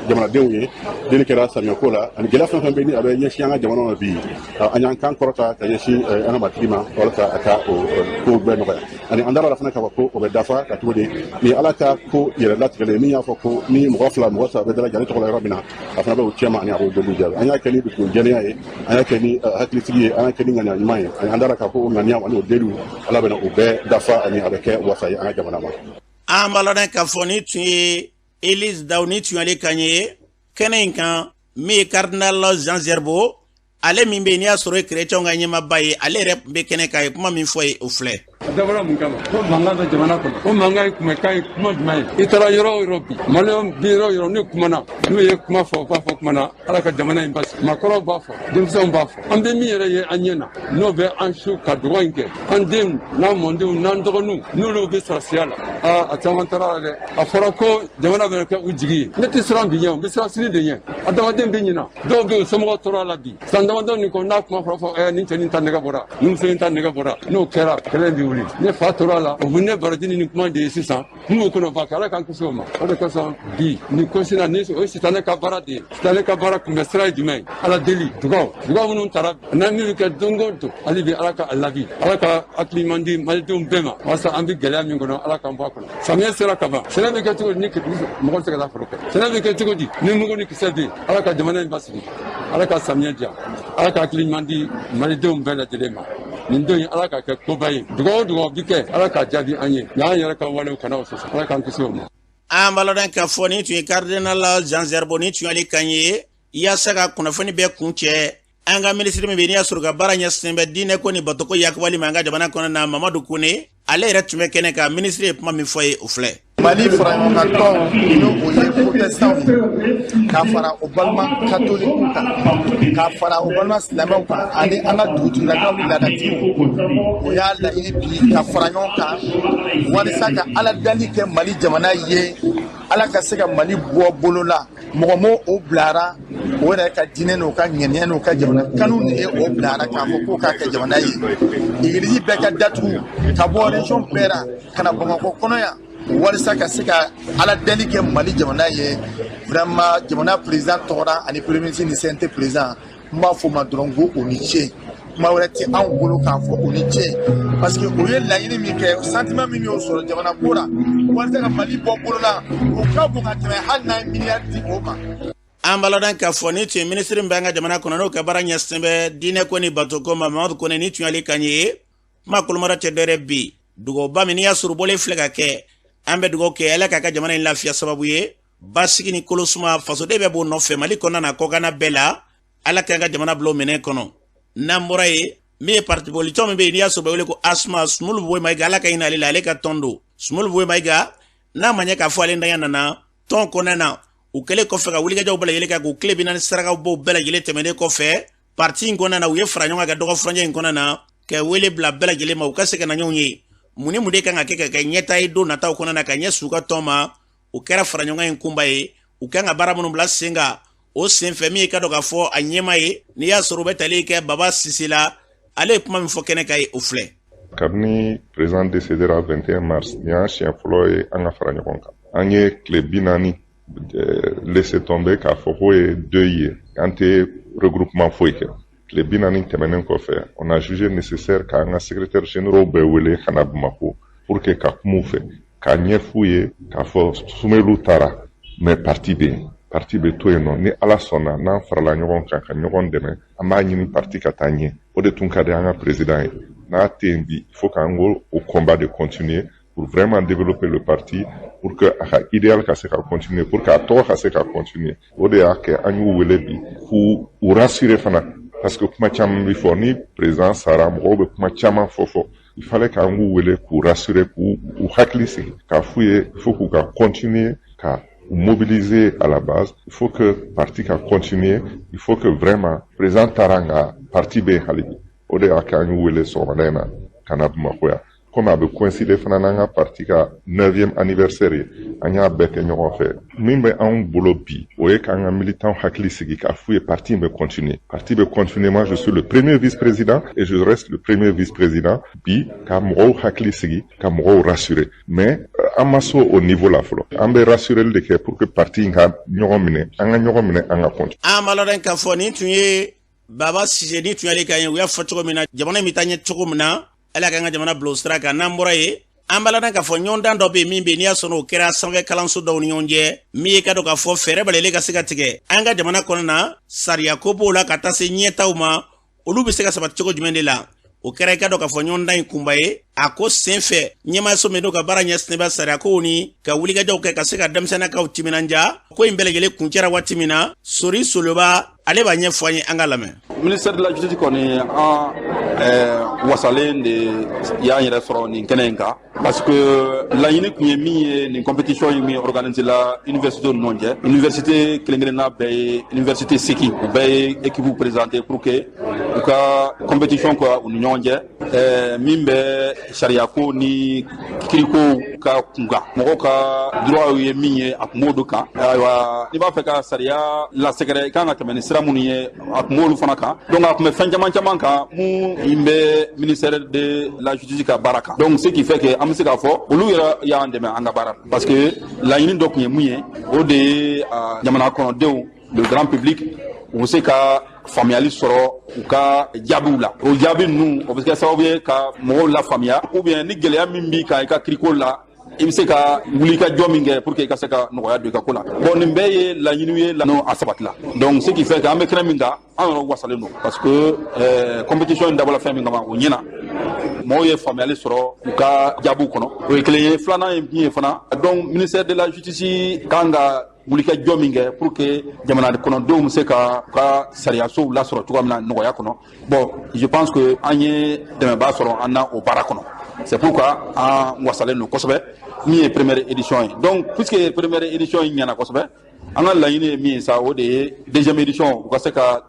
jamanadenw ye. Deli kɛra samiyɛko la ani gɛlɛya fɛn fɛn bɛ ni a bɛ ɲɛsin an ka jamana ma bi, an y'an kan kɔrɔta ka ɲɛsin an ka matigi ma walasa a ka o kow bɛɛ nɔgɔya. Ani an dara la fana k'a fɔ ko o bɛ dafa ka cogo di ni Ala ka ko yɛrɛ latigɛlen min y'a fɔ ko ni mɔgɔ 2, mɔgɔ 3 bɛ dalajɛ ale tɔgɔ la yɔrɔ min na, a fana bɛ o cɛma ani a b'o deliw jaabi. An y'a kɛ ni dusukun jɛlenya ye, an y'a kɛ ni hakilisigi ye, an y'a kɛ ni ŋaniya ɲuman ye. Ani an dara k'a fɔ o ŋaniya ani o deliw, Ala bɛna o bɛɛ dafa ani a bɛ kɛ wasa ye an ka jamana ma. An b'a ladɔn k'a fɔ ni tun ye Elise Daw, ni tun y'ale kan ye kɛnɛ in kan. Min ye cardinal Jean Zerbo, ale min bɛ yen n'i y'a sɔrɔ ye kerecɛnw ka ɲɛmaaba ye, ale yɛrɛ tun bɛ kɛnɛ kan, ye kuma min fɔ ye, o filɛ. A dabɔra mun kama ko mankan bɛ jamana kɔnɔ? O mankan ye kunbɛkan ye kuma jumɛn ye? I taara yɔrɔ o yɔrɔ bi, Maliyɛnw bi yɔrɔ o yɔrɔ, n'u kumana, n'u ye kuma fɔ, u b'a fɔ kuma na Ala ka jamana in basigi. Maakɔrɔw b'a fɔ, denmisɛnw b'a fɔ. An bɛ min yɛrɛ ye an ɲɛ na, n'o bɛ an su ka dugawu in kɛ, an denw n'an mɔdenw n'an dɔgɔninw, n'olu bɛ sɔrɔsiya la, aa, a caman taara la dɛ. A fɔra ko jamana bɛna kɛ u jigi ye. Ne tɛ siran bi ɲɛ, n bɛ siran sini de ɲɛ. Adamaden bɛ ɲina, dɔw bɛ yen, somɔgɔw tora la bi. San damadɔ nin kɔ, n'a kuma fɔra fɔ, nin cɛ nin ta nɛgɛ bɔra, nin muso in ta nɛgɛ bɔra, n'o kɛra, kɛlɛ bɛ wuli. Ne fa tora la, o bɛ ne baraji ni kuma de ye sisan. N b'o kɔnɔ ba kɛ, Ala k'an kisi o ma. O de kosɔn bi nin ko sin na, ni o ye sitanɛ ka baara de ye. Sitanɛ ka baara kunbɛ sira ye jumɛn ye? Ala deli, dugaw, dugaw minnu taara n'a min bɛ kɛ don o don, hali bi Ala ka a labi, Ala ka hakili ɲuman di Malidenw bɛɛ ma, walasa an bɛ gɛlɛya min kɔnɔ, Ala k'an bɔ a kɔnɔ. Samiyɛ sera ka ban, sɛnɛ bɛ kɛ cogo di ni mɔgɔ tɛ se ka taa foro kɛ? Sɛnɛ bɛ kɛ cogo di ni mugu ni kisɛ bɛ yen? Ala ka jamana in basigi, Ala ka samiyɛ diya, Ala ka hakili ɲuman di Malidenw bɛɛ lajɛlen ma. Nin don in, Ala ka kɛ koba ye. Dugawu o dugawu bi kɛ, Ala k'a jaabi an ye, nka an yɛrɛ ka walew kana o sɔsɔ. Ala k'an kisi o ma. An b'a ladɔn k'a fɔ nin tun ye cardinal Jean Zerbo, nin tun y'ale kan ye. Yaasa ka kunnafoni bɛɛ kun cɛ, an ka minisiri min bɛ yen n'i y'a sɔrɔ ka baara ɲɛsinnen bɛ diinɛ ko ni batoko yakubali ma an ka jamana kɔnɔ na, Mamadu Kone, ale yɛrɛ tun bɛ kɛnɛ kan. Minisiri ye kuma min fɔ ye, o filɛ. Mali faraɲɔgɔnkan tɔn, n'o o ye protestantw ye, ka fara o balima katolikiw kan, ka fara o balima silamɛw kan, ani an ka dugutigilakaw ni laadatigiw, o y'a laɲini bi ka fara ɲɔgɔn kan walisa ka Ala dali kɛ Mali jamana ye, Ala ka se ka Mali bɔ bolo la. Mɔgɔ m'o o bilara, o yɛrɛ ka diinɛ n'o ka ŋaniya n'o ka jamana kanu de ye o bilara k'a fɔ k'o k'a kɛ jamana ye. Egilizi bɛɛ ka datugu ka bɔ région bɛɛ la ka na Bamakɔ kɔnɔ yan walisa ka se ka Ala deli kɛ Mali jamana ye. Vraiment, jamana président tɔgɔra ani premier ministre ni CNT président, n b'a fɔ o ma dɔrɔn ko o ni ce. Kuma wɛrɛ tɛ anw bolo k'a fɔ o ni ce, parce que o ye laɲini min kɛ, sentiment min y'o sɔrɔ jamana ko la walasa ka Mali bɔ bolo la, o ka bon ka tɛmɛ hali n'an ye miliyari di o ma. An b'a ladɔn k'a fɔ ni tun ye minisiri min bɛ an ka jamana kɔnɔ, n'o ka baara ɲɛsinnen bɛ diinɛ ko ni bato ko ma, Mamadu Kone, ni tun y'ale kan ye. Kuma kolomara tɛ dɔwɛrɛ bi, dugawuba min n'i y'a sɔrɔ bɔlen filɛ ka kɛ, an bɛ dugawu kɛ Ala k'a ka jamana in lafiya sababu ye, basigi ni kolosuma, fasoden bɛɛ b'o nɔfɛ Mali kɔnɔna na, kɔkanna bɛɛ la. Ala k'an ka jamana bila o minɛn kɔnɔ. N'an bɔra yen, min ye parti politique min bɛ yen n'i y'a sɔrɔ bɛ wele ko Asma, Sumulu Buwe Mayiga, Ala ka hinɛ ale la, ale ka tɔn don. Sumulu Buwe Mayiga, n'a ma ɲɛ k'a fɔ ale ntanya nana tɔn kɔnɔna na, u kɛlen kɔfɛ ka wulikajɔw bɛɛ lajɛlen kɛ, k'u tile 40 sarakaw bɔ bɛɛ lajɛlen tɛmɛnen kɔfɛ parti in kɔnɔna na, u ye fara ɲɔgɔn kan ka dɔgɔ furancɛ in kɔnɔna na ka wele bila bɛɛ lajɛlen ma, u ka se ka na ɲɔgɔn ye mun ni mun de kan ka kɛ ka kɛ ɲɛtaa ye don nataw kɔnɔna na ka ɲɛsin u ka tɔn ma. O kɛra fara ɲɔgɔn in kunba ye. U kan ka baara minnu bila sen kan, o senfɛ min ye ka dɔn k'a fɔ a ɲɛma ye, n'i y'a sɔrɔ u bɛ tali kɛ Baba Sise la, ale ye kuma min fɔ kɛnɛ kan ye, o filɛ. Kabini président décédera 21 mars, nin y'an siɲɛ fɔlɔ ye an ka fara ɲɔgɔn kan. An ye tile 40 laisser tomber k'a fɔ k'o ye deuil ye, an tɛ regroupement foyi kɛ. Tile 40 tɛmɛnen kɔfɛ, on a jugé nécessaire k'an ka secrétaire généraux bɛɛ wele ka na Bamako pour que ka kuma u fɛ, k'a ɲɛf'u ye k'a fɔ Sumelu taara, mais parti bɛ yen, parti bɛ to yen nɔ. Ni Ala sɔnna, n'an farala ɲɔgɔn kan ka ɲɔgɔn dɛmɛ, an b'a ɲini parti ka taa ɲɛ. O de tun ka di an ka président ye. N'a tɛ yen bi, il faut k'an k'o o combat de continuer pour vraiment développer le parti, pour que a ka idéal ka se ka continuer, pour que a tɔgɔ ka se ka continuer. O de y'a kɛ an y'u wele bi k'u u rassurer fana, parce que kuma caman bɛ fɔ ni président sara, mɔgɔw bɛ kuma caman fɔ. Il fallait k'an k'u wele k'u rassurer, k'u u hakili sigi, k'a f'u ye il faut k'u ka continuer ka mobiliser à la base, il faut que parti ka continuer, il faut que vraiment président taara, nka parti bɛ yen hali bi. O de y'a kɛ an y'u wele sɔgɔmada in na ka na Bamakɔ yan. Komi a bɛ coïncider fana n'an ka parti ka 9e anniversaire ye, an y'a bɛɛ kɛ ɲɔgɔn fɛ. Min bɛ anw bolo bi, o ye k'an ka militants hakili sigi, k'a f'u ye parti in bɛ continuer, parti bɛ continuer. Moi, je suis le premier vice-président et je reste le premier vice-président. Bi, ka mɔgɔw hakili sigi, ka mɔgɔw rassurer, mais an ma se o niveau la fɔlɔ. An bɛ rassureli de kɛ pour que parti in ka ɲɔgɔn minɛ, an ka ɲɔgɔn minɛ, an ka continuer. An b'a lɔn k'a fɔ nin tun ye Baba Sise, ni tun y'ale kan ye. U y'a fɔ cogo min na, jamana in bɛ taa ɲɛ cogo min na, Ala k'an ka jamana bila o sira kan. N'an bɔra yen, an b'a ladɔn k'a fɔ ɲɔgɔndan dɔ bɛ yen min bɛ yen, n'i y'a sɔrɔ o kɛra sanfɛ kalanso dɔw ni ɲɔgɔn cɛ, min ye ka dɔn k'a fɔ fɛɛrɛ balalen ka se ka tigɛ an ka jamana kɔnɔ na, sariya ko b'o la ka taa se ɲɛtaw ma, olu bɛ se ka sabati cogo jumɛn de la. O kɛra i ka dɔn k'a fɔ ɲɔgɔndan in kunba ye. A ko senfɛ, ɲɛmaayaso min n'o ka baara ɲɛsinnen bɛ sariyakow ni ka wulikajɔw kɛ ka se ka denmisɛnninakaw timinanja, ko in bɛɛ lajɛlen kuncɛra waati min na, Sori Soloba ale b'a ɲɛfɔ an ye, an ka lamɛn. Ministère de la justice kɔni, an wasalen de y'an yɛrɛ sɔrɔ nin kɛnɛ in kan, parce que laɲini tun ye min ye, nin compétition in min organiser la université ni ɲɔgɔn cɛ, université kelen kelenna bɛɛ ye, université 8, u bɛɛ ye équipe présenter pour que u ka compétition kɛ u ni ɲɔgɔn cɛ, min bɛ sariyako ni kiriko ka kunkan, mɔgɔw ka droit ye min ye, a kun b'o kan. Ayiwa, n'i b'a fɛ ka sariya lasɛgɛrɛ, i kan ka tɛmɛ ni sira minnu ye, a kun b'olu fana kan. Donc a kun bɛ fɛn caman caman kan mun bɛ ministère de la justice ka baara kan. Donc ce qui fait que an bɛ se k'a fɔ olu yɛrɛ y'an dɛmɛ an ka baara la, parce que laɲini dɔ tun ye mun ye, o de ye jamana kɔnɔdenw, le grand public, u bɛ se ka faamuyali sɔrɔ u ka jaabiw la. O jaabi ninnu, o bɛ kɛ sababu ye ka mɔgɔw lafaamuya, ou bien ni gɛlɛya min b'i kan i ka kiriko la, i bɛ se ka wuli ka jɔ min kɛ pour que i ka se ka nɔgɔya don i ka ko la. Bon, nin bɛɛ ye laɲiniw ye, n'o a sabatila. Donc ce qui fait que an bɛ kɛnɛ min kan, an yɛrɛ wasalen don, parce que compétition in dabɔla fɛn min kama, o ɲɛna, mɔgɔw ye faamuyali sɔrɔ u ka jaabiw kɔnɔ. O ye kelen ye. Filanan ye min ye fana, donc ministère de la justice kan ka wulikajɔ min kɛ pour que jamana kɔnɔdenw bɛ se ka u ka sariyasow lasɔrɔ cogoya min na nɔgɔya kɔnɔ, bon, je pense que an ye dɛmɛbaa sɔrɔ an na o baara kɔnɔ. C'est pourquoi an wasalen don kosɛbɛ min ye première édition ye. Donc puisque première édition in ɲɛna kosɛbɛ, an ka laɲini ye min ye sa, o de ye deuxième édition, u ka se ka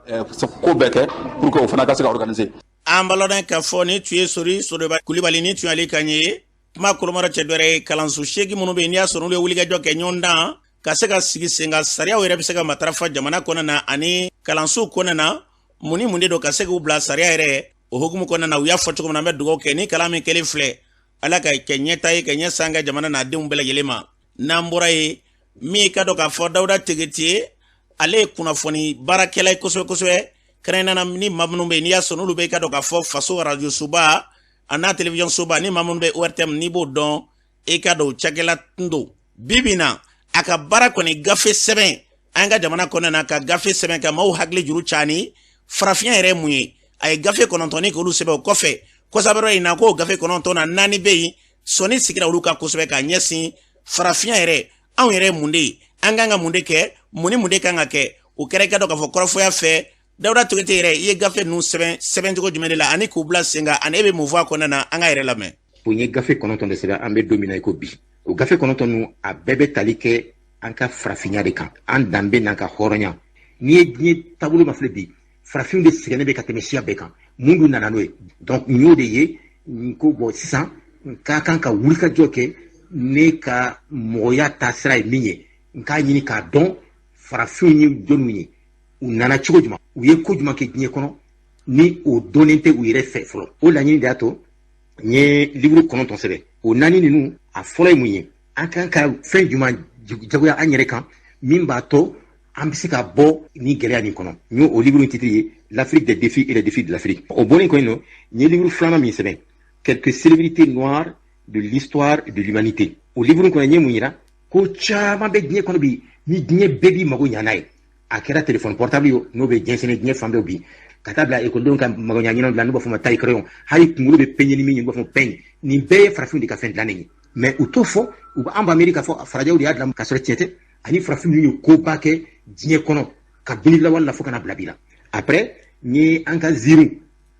ko bɛɛ kɛ pour que o fana ka se ka organiser. An b'a lɔn k'a fɔ ni tun ye Sori Soroba Kulibali, ni tun y'ale kan ye. Kuma kolomara cɛ dɔɛrɛ ye, kalanso 8 minnu bɛ yen, n'i y'a sɔrɔ olu ye wulikajɔ kɛ ɲɔgɔn dan ka se ka sigi sen kan, sariyaw yɛrɛ bɛ se ka matarafa jamana kɔnɔna na ani kalansow kɔnɔna na, mun ni mun de don ka se k'u bila sariya yɛrɛ o hukumu kɔnɔna na. U y'a fɔ cogo min na, an bɛ dugawu kɛ ni kalan min kɛlen filɛ, Ala ka kɛ ɲɛta ye, ka ɲɛ san kɛ jamana n'a denw bɛɛ lajɛlen ma. N'an bɔra yen, min ye ka dɔn k'a fɔ Dawuda Tegete, ale ye kunnafoni baarakɛla ye kosɛbɛ kosɛbɛ, kɛrɛnkɛrɛnnenya ni maa minnu bɛ yen, n'i y'a sɔrɔ n'olu bɛ i ka dɔn k'a fɔ faso arajo soba a n'a télévision soba, ni maa minnu bɛ ORTM, n'i b'o dɔn, i ka dɔn o cakɛla tun don. Bi bi in na, a ka baara kɔni, gafe sɛbɛn an ka jamana kɔnɔna na, ka gafe sɛbɛn ka maaw hakili juru cani farafinya yɛrɛ ye mun ye, a ye gafe 9 k'olu sɛbɛn. O kɔfɛ kɔsɛbɛ in na, k'o gafe 9 na, naani bɛ yen, sɔnni sigira olu kan kosɛbɛ ka ɲɛsin farafinya yɛrɛ, anw yɛrɛ ye mun de ye, an kan ka mun de kɛ, mun ni mun de kan ka kɛ. O kɛra i ka dɔn k'a fɔ kɔrɔfɔya fɛ. Dawuda Togete yɛrɛ, i ye gafe ninnu sɛbɛn sɛbɛn cogo jumɛn de la ani k'u bila sen kan, ani e bɛ mun fɔ a kɔnɔna na? An ka yɛrɛ lamɛn. O ye gafe 9 de sɛbɛn. An bɛ don min na i ko bi, o gafe 9 ninnu, a bɛɛ bɛ tali kɛ an ka farafinya de kan, an danbe n'an ka hɔrɔnya. N'i ye diɲɛ taabolo ma filɛ bi, farafinw de sɛgɛnnen bɛ ka tɛmɛ siya bɛɛ kan. Mun dun nana n'o ye? Donc n y'o de ye, n ko bon, sisan n ka kan ka wulikajɔ kɛ, ne ka mɔgɔya taasira ye min ye. N k'a ɲini k'a dɔn farafinw ye jɔnw ye, u nana cogo jumɛn, u ye ko jumɛn kɛ diɲɛ kɔnɔ ni o dɔnnen tɛ u yɛrɛ fɛ fɔlɔ. O laɲini de y'a to n ye livre 9 sɛbɛn. O 4 ninnu, a fɔlɔ ye mun ye? An kan ka fɛn jumɛn jagoya an yɛrɛ kan min b'a to an bɛ se ka bɔ ni gɛlɛya nin kɔnɔ? N y'o livre in titre ye L'Afrique des défis et les défis de l'Afrique. O bɔlen kɔ yen nɔ, n ye livre filanan min sɛbɛn, Quelques célébrités noires de l'histoire de l'humanité. O livre kɔnɔ, n ye mun yira? Ko caman bɛ diɲɛ kɔnɔ bi ni diɲɛ bɛɛ b'i mago ɲa n'a ye. A kɛra téléphone portable ye, n'o bɛ jɛnsɛnɛ diɲɛ fan bɛɛ bi, ka taa bila ekɔlidenw ka magoɲa ɲinɛnw dilan n'u b'a fɔ ma taille crayon, hali kunkolo bɛ peigner ni min ye n'u b'a fɔ peigne, nin bɛɛ ye farafinw de ka fɛn dilannen ye. Mais u t'o fɔ, u b'an b'a miiri k'a fɔ farajɛw de y'a dilan, k'a sɔrɔ tiɲɛ tɛ. Ani farafin ninnu ye koba kɛ diɲɛ kɔnɔ ka bini lawale la fo ka na bila bi la. Après, n ye an ka ziiriw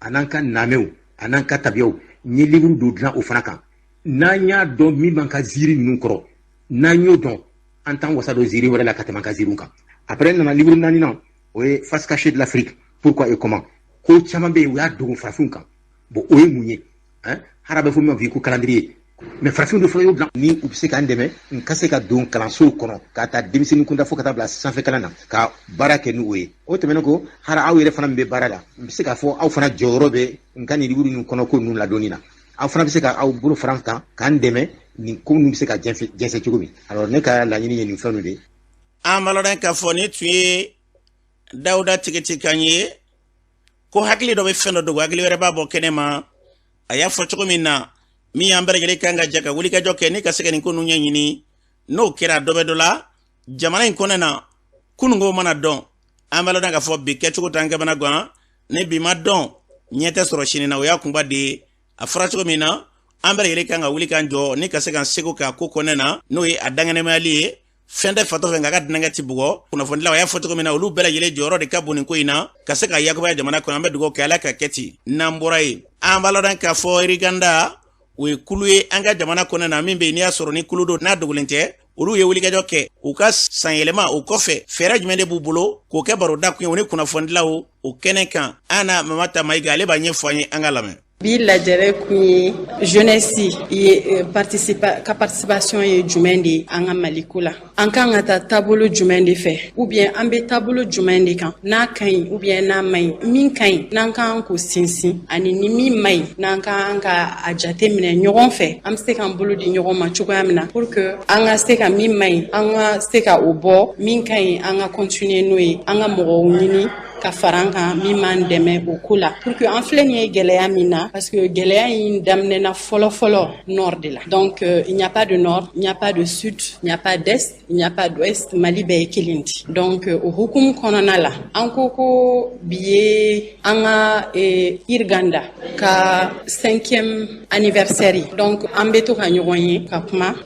an'an ka naamɛw an'an ka tabiyaw, n ye livre dɔ dilan o fana kan. N'an y'a dɔn min b'an ka ziiri ninnu kɔrɔ, n'an y'o dɔn, an t'an wasa don ziiri wɛrɛ la ka tɛmɛ an ka ziiriw kan. Après, n nana livre naaninan, o ye Face cachée de l'Afrique, pourquoi et comment. Ko caman bɛ yen, u y'a dogo farafinw kan. Bon, o ye mun ye? Hali a bɛ fɔ min ma bi ko calendrier, mais farafinw de fɔlɔ y'o dilan. Ni u bɛ se k'an dɛmɛ, n ka se ka don kalansow kɔnɔ ka taa denmisɛnnin kunda fo ka taa bila sanfɛ kalan na, ka baara kɛ n'o ye. O tɛmɛnen kɔ, hali aw yɛrɛ fana min bɛ baara la, n bɛ se k'a fɔ aw fana jɔyɔrɔ bɛ n ka nin livre ninnu kɔnɔ ko ninnu ladonni na. Aw fana bɛ se ka aw bolo fara an kan k'an dɛmɛ nin ko ninnu bɛ se ka jɛnsɛn cogo min. Alors, ne ka laɲini ye nin fɛn ninnu de ye. An b'a lɔn k'a fɔ nin tun ye Dawuda Tigitikan ye, ko hakili dɔ bɛ fɛn dɔ dogo, hakili wɛrɛ b'a bɔ kɛnɛ ma. A y'a fɔ cogo min na, min y'an bɛɛ lajɛlen kan ka jɛ ka wulikajɔ kɛ ni ka se ka nin ko ninnu ɲɛɲini, n'o kɛra dɔ bɛ dɔ la jamana in kɔnɔ na. Kununko mana dɔn, an b'a lɔn k'a fɔ bi kɛcogo t'an kamana gan, ni bi ma dɔn, ɲɛ tɛ sɔrɔ sini na. O y'a kunba de ye. A fɔra cogo min na, an bɛɛ lajɛlen kan ka wuli k'an jɔ ni ka se k'an seko k'a ko kɔnɛ na, n'o ye a dankɛnɛmayali ye. Fɛn tɛ fatɔ fɛ nka a ka dunankɛ ti bugɔ. Kunnafonidilaw, a y'a fɔ cogo min na, olu bɛɛ lajɛlen jɔyɔrɔ de ka bon nin ko in na ka se ka yakubaya jamana kɔnɔ. An bɛ dugawu kɛ, Ala ka kɛ ten. N'an bɔra yen, an b'a lɔn k'a fɔ Iriganda, o ye kulu ye an ka jamana kɔnɔ na min bɛ yen n'i y'a sɔrɔ ni kulu don n'a dogolen tɛ. Olu ye wulikajɔ kɛ u ka sanyɛlɛma o kɔfɛ, fɛɛrɛ jumɛn de b'u bolo k'o kɛ baroda kun ye u ni kunnafonidilaw o kɛnɛ kan? An na Mamata Mayiga, ale b'a ɲɛfɔ an ye, an ka lamɛn. Bi lajɛrɛ kun ye jeunesse ye ka participation ye jumɛn de ye an ka Maliko la? An kan ka taa taabolo jumɛn de fɛ, ou bien an bɛ taabolo jumɛn de kan n'a ka ɲi ou bien n'a man ɲi? Min ka ɲi, n'an kan k'o sinsin, ani ni min man ɲi, n'an kan ka a jate minɛ ɲɔgɔn fɛ, an bɛ se k'an bolo di ɲɔgɔn ma cogoya min na pour que an ka se ka min man ɲi, an ka se ka o bɔ, min ka ɲi, an ka continuer n'o ye, an ka mɔgɔw ɲini ka fara an kan min b'an dɛmɛ o ko la, pour que an filɛ nin ye gɛlɛya min na, parce que gɛlɛya in daminɛna fɔlɔ fɔlɔ nord de la. Donc il n'y a pas de nord, il n'y a pas de sud, il n'y a pas d'est, il n'y a pas d'ouest, Mali bɛɛ ye kelen di. Donc o hukumu kɔnɔna la, an ko ko bi ye an ka Irganda ka cinquième anniversaire. Donc an bɛ to ka ɲɔgɔn ye ka kuma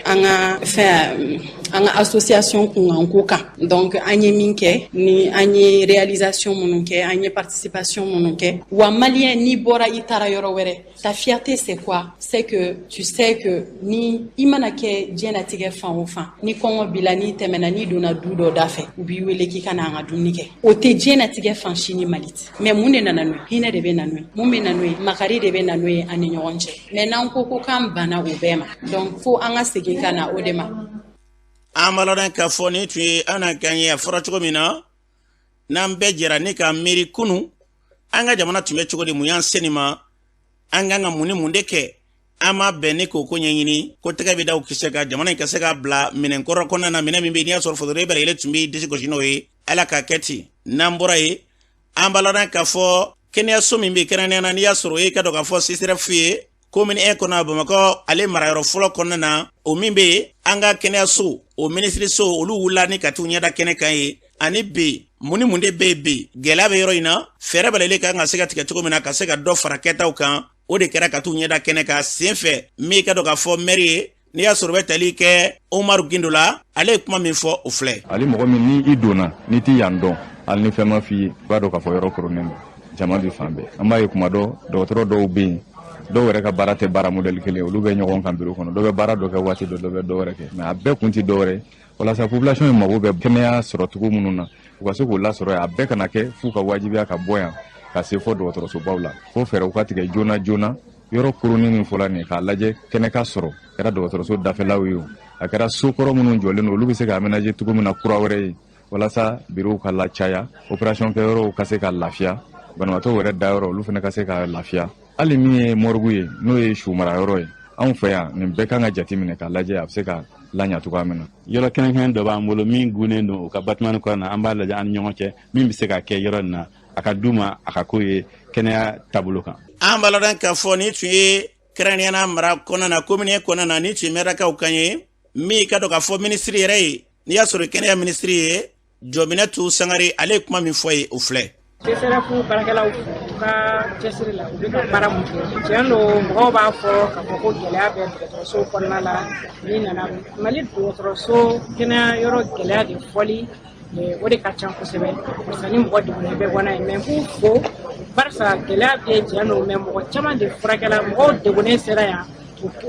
an ka fɛn, an ka association kunkanko kan. Donc an ye min kɛ, ni an ye réalisation minnu kɛ, an ye participation minnu kɛ. Wa malien, n'i bɔra i taara yɔrɔ wɛrɛ, ta fierté, c'est quoi? C'est que tu sais que ni i mana kɛ diɲɛnatigɛ fan o fan, ni kɔngɔ b'i la, n'i tɛmɛna, n'i donna du dɔ da fɛ, u b'i wele k'i ka na an ka dumuni kɛ. O tɛ diɲɛnatigɛ fan si ni Mali tɛ. Mais mun de nana n'o ye? Hinɛ de bɛ na n'o ye. Mun bɛ na n'o ye? Makari de bɛ na n'o ye an ni ɲɔgɔn cɛ. Mais n'an ko ko k'an banna o bɛɛ ma, donc fo an ka segin ka na o de ma. An b'a lɔn k'a fɔ nin tun ye an n'a kan ye. A fɔra cogo min na, n'an bɛɛ jɛra ni ka miiri kunun an ka jamana tun bɛ cogo di, mun y'an se nin ma, an kan ka mun ni mun de kɛ, an ma bɛn ni k'o ko ɲɛɲini, ko tɛgɛ bɛ da o kisɛ kan, jamana in ka se ka bila minɛnkɔrɔ kɔnɔna na, minɛn min bɛ yen n'i y'a sɔrɔ fasoden bɛɛ lajɛlen tun bɛ disi gosi n'o ye. Ala k'a kɛ ten. N'an bɔra yen, an b'a lɔn k'a fɔ kɛnɛyaso min bɛ kɛrɛnkɛrɛnnenya na, n'i y'a sɔrɔ o ye ka dɔn k'a fɔ CSRéf ye commune 1 kɔnɔ, Bamakɔ ale marayɔrɔ fɔlɔ kɔnɔna na, o min bɛ yen, an ka kɛnɛyaso o minisiriso, olu wulila ni ka t'u ɲɛda kɛnɛ kan ye. Ani bi, mun ni mun de bɛ yen bi? Gɛlɛya bɛ yɔrɔ in na, fɛɛrɛ bɛɛ lajɛlen kan ka se ka tigɛ cogo min na ka se ka dɔ fara kɛtaw kan, o de kɛra ka t'u ɲɛda kɛnɛ kan sen fɛ. Min ka dɔn k'a fɔ mɛri ye, n'i y'a sɔrɔ bɛ tali kɛ Umaru Gindo la, ale ye kuma min fɔ, o filɛ. Ale mɔgɔ min ni i donna, n'i ti yan dɔn, hali ni fɛn ma f'i ye, i b'a dɔn k'a fɔ yɔrɔ koronnen don, jama bɛ fan bɛɛ. An b'a ye kuma dɔ, dɔgɔtɔrɔ dɔw bɛ yen, dɔw yɛrɛ ka baara tɛ baara modèle kelen, olu bɛ ɲɔgɔn kan biro kɔnɔ, dɔ bɛ baara dɔ kɛ waati dɔ, dɔ bɛ dɔ wɛrɛ kɛ. Mais a bɛɛ kun tɛ dɔ wɛrɛ ye, walasa population ye mago bɛ kɛnɛya sɔrɔ cogo minnu na, u ka se k'o lasɔrɔ yen. A bɛɛ kana kɛ f'u ka wajibiya ka bɔ yan ka se fɔ dɔgɔtɔrɔsobaw la. Fo fɛɛrɛw ka tigɛ joona joona, yɔrɔ koronin min fɔla nin ye, k'a lajɛ kɛnɛ ka sɔrɔ, kɛra dɔgɔtɔrɔso dafɛlaw ye o. A kɛra so kɔrɔ minnu jɔlen don, olu bɛ se ka aménager cogo min na kura wɛrɛ ye, walasa bureau ka lacaya, opération kɛyɔrɔw ka se ka lafiya, banabaatɔw yɛrɛ dayɔrɔ olu fana ka se ka lafiya. Hali min ye morgue ye, n'o ye su marayɔrɔ ye anw fɛ yan, nin bɛɛ kan ka jateminɛ k'a lajɛ a bɛ se ka laɲa cogoya min na. Yɔrɔ kɛrɛnkɛrɛn dɔ b'an bolo min gunnen don u ka bâtiment kɔnɔ na, an b'a lajɛ an ni ɲɔgɔn cɛ min bɛ se ka kɛ yɔrɔ nin na, a ka d'u ma, a ka k'o ye kɛnɛya taabolo kan. An b'a ladɔn k'a fɔ nin tun ye kɛrɛnkɛrɛnnenya mara kɔnɔna na, komini kɔnɔna na, nin tun ye mɛrakaw kan ye min ka dɔn k'a fɔ minisiri yɛrɛ ye, n'i y'a sɔrɔ kɛnɛya minisiri ye Jɔminɛtu Sangare, ale ye kuma min fɔ ye, o filɛ. CSRéf baarakɛlaw u ka cɛsiri la, u bɛ ka baara mun kɛ, tiɲɛ don, mɔgɔw b'a fɔ k'a fɔ ko gɛlɛya bɛ dɔgɔtɔrɔso kɔnɔna la. N'i nana Mali dɔgɔtɔrɔso kɛnɛya yɔrɔ gɛlɛya de fɔli, o de ka ca kosɛbɛ, barisa ni mɔgɔ degunnen bɛ bɔ n'a ye. Mais n b'u fo, barisa gɛlɛya bɛ yen, tiɲɛ don, mais mɔgɔ caman de furakɛla, mɔgɔw degunnen sera yan,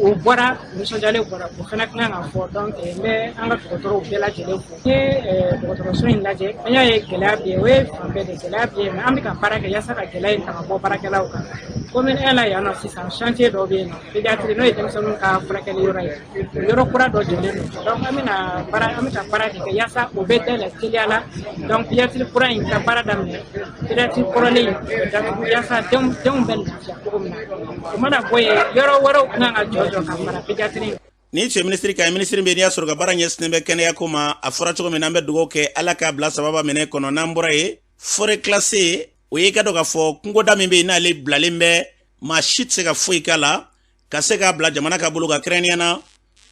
u bɔra nisɔndiyalen bɔra, o fana kan ka fɔ. Donc n bɛ an ka dɔgɔtɔrɔw bɛɛ lajɛlen fo. N ye dɔgɔtɔrɔso in lajɛ, an y'a ye gɛlɛya bɛ yen, o ye fan bɛɛ de gɛlɛya bɛ yen, mais an bɛ ka baara kɛ yaasa ka gɛlɛya in ta ka bɔ baarakɛlaw kan. Commune 1 la yan nɔ sisan, chantier dɔ bɛ yen nɔ, pédiatrie, n'o ye denmisɛnninw ka furakɛli yɔrɔ ye, o yɔrɔ kura dɔ jɔlen don. Donc an bɛna baara, an bɛ ka baara de kɛ yaasa o bɛ dayɛlɛ teliya la. Donc pédiatrie kura in ka baara daminɛ, pédiatrie kɔrɔlen in o bɛ datugu, yaasa denw bɛ lafiya cogo min na. O mana bɔ yen, yɔrɔ wɛrɛw kan ka jɔ ka fara pédiatrie. Ni tun ye minisiri kan ye, minisiri bɛ n'i y'a sɔrɔ ka baara ɲɛsinnen bɛ kɛnɛya ko ma. A fɔra cogo min na, an bɛ dugawu kɛ, Ala k'a bila sababa minɛ kɔnɔ. N'an bɔra yen, forêt classée, o ye ka dɔn k'a fɔ kungoda min bɛ yen, n'ale bilalen bɛ, maa si tɛ se ka foyi k'a la, ka se k'a bila jamana ka bolo kan, kɛrɛnkɛrɛnnenya na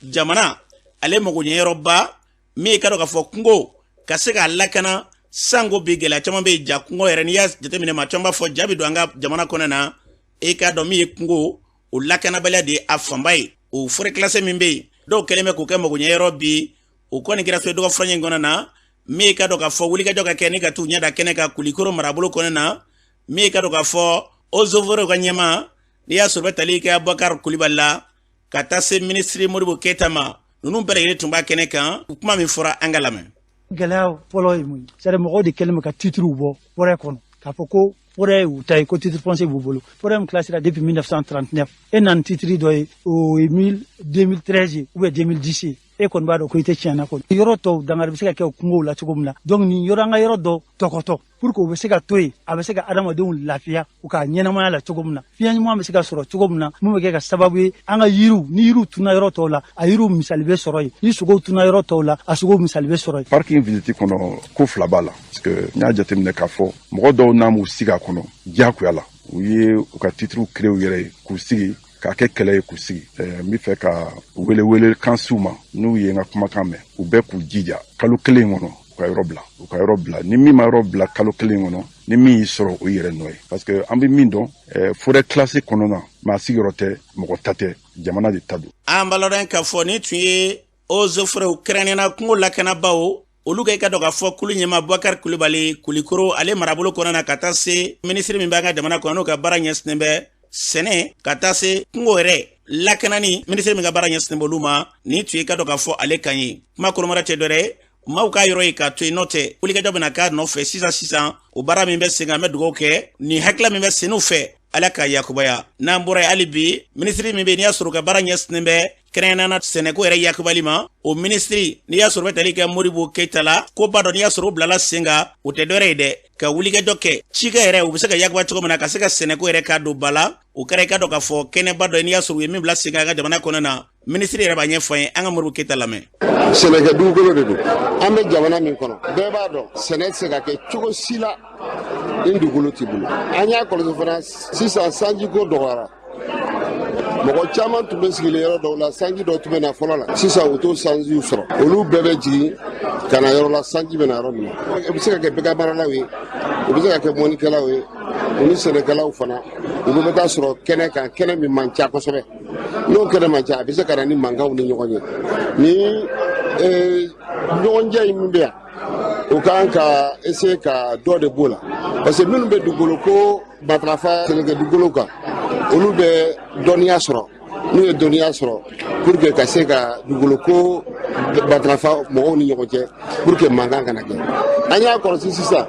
jamana ale mago ɲɛyɔrɔba min ye ka dɔn k'a fɔ kungo ka se k'a lakana. Sanko bi gɛlɛya caman bɛ yen, ja kungo yɛrɛ, n'i y'a jateminɛ, maa caman b'a fɔ ja bɛ don an ka jamana kɔnɔ na. E k'a dɔn min ye kungo o lakanabaliya de ye a fanba ye. O forêt classée min bɛ yen, dɔw kɛlen bɛ k'o kɛ magoɲɛyɔrɔ bi, o kɔni kɛra fɛ dɔgɔ furancɛ in kɔnɔ na, min ye ka dɔn k'a fɔ wulikajɔ ka kɛ ni ka t'u ɲɛ da kɛnɛ kan Kulikoro marabolo kɔnɔ na, min ye ka dɔn k'a fɔ eaux et forêts ka ɲɛma, n'i y'a sɔrɔ bɛ tali kɛ Abubakar Kulibali la, ka taa se minisiri Modibo Keyita ma, ninnu bɛɛ lajɛlen tun b'a kɛnɛ kan. Kuma min fɔra, an ka lamɛn. Gɛlɛya fɔlɔ ye mun ye? C'est à dire mɔgɔw de kɛlen bɛ ka titrew bɔ forêt kɔnɔ, k'a fɔ ko forêt y'u ta ye, ko titre foncier b'u bolo. Forêt min classé depuis 1939, e nana titre dɔ ye, o ye 2013 ye ou bien 2010 ye, e kɔni b'a dɔn ko i tɛ tiɲɛ na kɔni. Yɔrɔ tɔw dankari bɛ se ka kɛ kungow la cogo min na. Donc nin yɔrɔ, an ka yɔrɔ dɔ tɔkɔtɔ pour que u bɛ se ka to yen, a bɛ se ka adamadenw lafiya u ka ɲɛnamaya la cogo min na, fiɲɛ ɲuman bɛ se ka sɔrɔ cogo min na, mun bɛ kɛ ka sababu ye an ka yiriw, ni yiriw tunna yɔrɔ tɔw la, a yiriw misali bɛ sɔrɔ yen, ni sogow tunna yɔrɔ tɔw la, a sogow misali bɛ sɔrɔ yen. Parc in visite kɔnɔ, ko fila b'a la, parce que n y'a jateminɛ k'a fɔ mɔgɔ dɔw n'a m'u sigi a kɔnɔ diyagoya la, u ye u ka titrew créer u yɛrɛ ye k'u sigi, k'a kɛ kɛlɛ ye k'u sigi. N bɛ fɛ ka wele wele kan s'u ma, n'u ye n ka kumakan mɛn, u bɛɛ k'u jija kalo kelen kɔnɔ u ka yɔrɔ bila, u ka yɔrɔ bila. Ni min ma yɔrɔ bila kalo kelen kɔnɔ, ni min y'i sɔrɔ, o yɛrɛ nɔ ye, parce que an bɛ min dɔn, forêt classée kɔnɔna na, maa sigiyɔrɔ tɛ, mɔgɔ ta tɛ, jamana de ta don. An b'a ladɔn k'a fɔ nin tun ye eaux et forêts, kɛrɛnkɛrɛnnenya kungo lakanabaaw, olu ka i ka dɔn k'a fɔ kulu ɲɛma Bubakari Kulubali, Kulikoro ale marabolo kɔnɔna na, ka taa se minisiri min b'an ka jamana kɔnɔ, n'o ka baara ɲɛsinnen bɛ sɛnɛ, ka taa se kungo yɛrɛ lakanani minisiri min ka baara ɲɛsinnen b'olu ma. Nin tun ye ka dɔn k'a fɔ ale kan ye. Kuma kɔnɔmara tɛ dɔwɛrɛ ye, maaw k'a yɔrɔ ye k'a to yen, n'o tɛ wulikajɔ bɛna k'a nɔfɛ sisan sisan. O baara min bɛ sen kan, an bɛ dugawu kɛ nin hakilila min bɛ senw fɛ, Ala ka yakubaya. N'an bɔra yen, hali bi minisiri min bɛ yen, n'i y'a sɔrɔ ka baara ɲɛsinnen bɛ kɛrɛnkɛrɛnnenya na sɛnɛko yɛrɛ yakubali ma, o minisiri, n'i y'a sɔrɔ bɛ tali kɛ Modibo Keyita la, ko ba dɔ n'i y'a sɔrɔ o bilala sen kan, o tɛ dɔwɛrɛ ye dɛ, ka wulikajɔ kɛ cikɛ yɛrɛ u bɛ se ka yakuba cogo min na, ka se ka sɛnɛko yɛrɛ k'a don ba la. O kɛra i ka dɔn k'a fɔ kɛnɛba dɔ ye, n'i y'a sɔrɔ u ye min bila sen kan an ka jamana kɔnɔ na. Minisiri yɛrɛ b'a ɲɛfɔ an ye, an ka Modibo Keyita lamɛn. Sɛnɛkɛ dugukolo de don. An bɛ jamana min kɔnɔ, bɛɛ b'a dɔn sɛnɛ tɛ se ka kɛ cogo si la ni dugukolo t'i bolo. An y'a kɔlɔsi fana sisan, sanjiko dɔgɔyara. Mɔgɔ caman tun bɛ sigilen yɔrɔ dɔw la, sanji dɔw tun bɛ na fɔlɔ la, sisan u t'o sanjiw sɔrɔ. Olu bɛɛ bɛ jigin ka na yɔrɔ la sanji bɛ na yɔrɔ min na. O bɛ se ka kɛ bagan maralaw ye, o bɛ se ka kɛ mɔnnikɛlaw ye, u ni sɛnɛkɛlaw fana, u bɛɛ bɛ taa sɔrɔ kɛnɛ kan, kɛnɛ min man ca kosɛbɛ. N'o kɛnɛ man ca, a bɛ se ka na ni mankanw ni ɲɔgɔn ye. Ni ɲɔgɔnjɛ in min bɛ yan, o kan ka essayer ka dɔ de b'o la, parce que minnu bɛ dugukolo ko matarafa sɛnɛkɛ dugukolo kan, olu bɛ dɔnniya sɔrɔ. N'u ye dɔnniya sɔrɔ pour que ka se ka dugukolo ko matarafa mɔgɔw ni ɲɔgɔn cɛ, pour que mankan kana kɛ. An y'a kɔlɔsi sisan,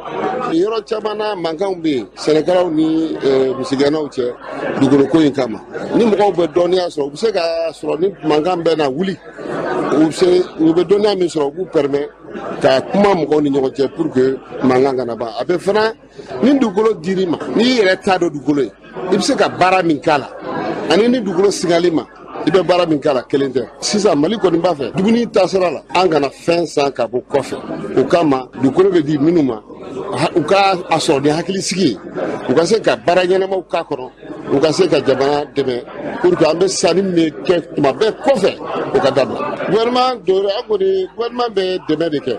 yɔrɔ caman na mankanw bɛ yen sɛnɛkɛlaw ni misigɛnnaw cɛ dugukolo ko in kama. Ni mɔgɔw bɛ dɔnniya sɔrɔ, u bɛ se ka sɔrɔ ni mankan bɛ na wuli, u U se u bɛ dɔnniya min sɔrɔ, u b'u permet ka kuma mɔgɔw ni ɲɔgɔn cɛ pour que mankan kana ban. A bɛ fana, ni dugukolo dir'i ma, n'i yɛrɛ t'a dɔn dugukolo ye, i bɛ se ka baara min k'a la, ani ni dugukolo sigali ma, i bɛ baara min k'a la, kelen tɛ. Sisan Mali kɔni b'a fɛ dumuni taasira la, an kana fɛn san ka bɔ kɔfɛ. O kama dugukolo bɛ di minnu ma, u ka a sɔrɔ ni hakilisigi ye, u ka se ka baara ɲɛnamaw k'a kɔnɔ, u ka se ka jamana dɛmɛ pour que an bɛ sanni min kɛ tuma bɛɛ kɔfɛ, o ka dabila. Gouvernement dɔw, an kɔni, gouvernement bɛ dɛmɛ de kɛ.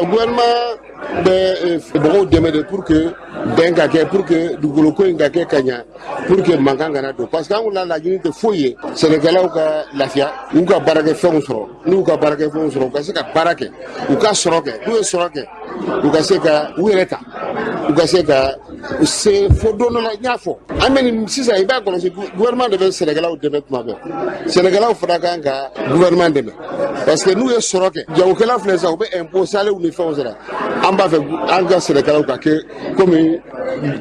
Gouvernement bɛ mɔgɔw dɛmɛ de pour que bɛn ka kɛ, pour que dugukolo ko in ka kɛ ka ɲa, pour que mankan kana don, parce que an la laɲini tɛ foyi ye, sɛnɛkɛlaw ka lafiya, u ka baarakɛfɛnw sɔrɔ. N'u ka baarakɛfɛnw sɔrɔ, u ka se ka baara kɛ, u ka sɔrɔ kɛ. N'u ye sɔrɔ kɛ, u ka se ka u yɛrɛ ta, u ka se ka se fo don dɔ la. N y'a fɔ, an bɛ nin sisan, i b'a kɔlɔsi, gouvernement de bɛ sɛnɛkɛlaw dɛmɛ tuma bɛɛ. Sɛnɛkɛlaw fana kan ka gouvernement dɛmɛ, parce que n'u ye sɔrɔ kɛ, jagokɛla filɛ sisan, u bɛ impôt salew ni fɛnw sara. An b'a fɛ an ka sɛnɛkɛlaw ka kɛ komi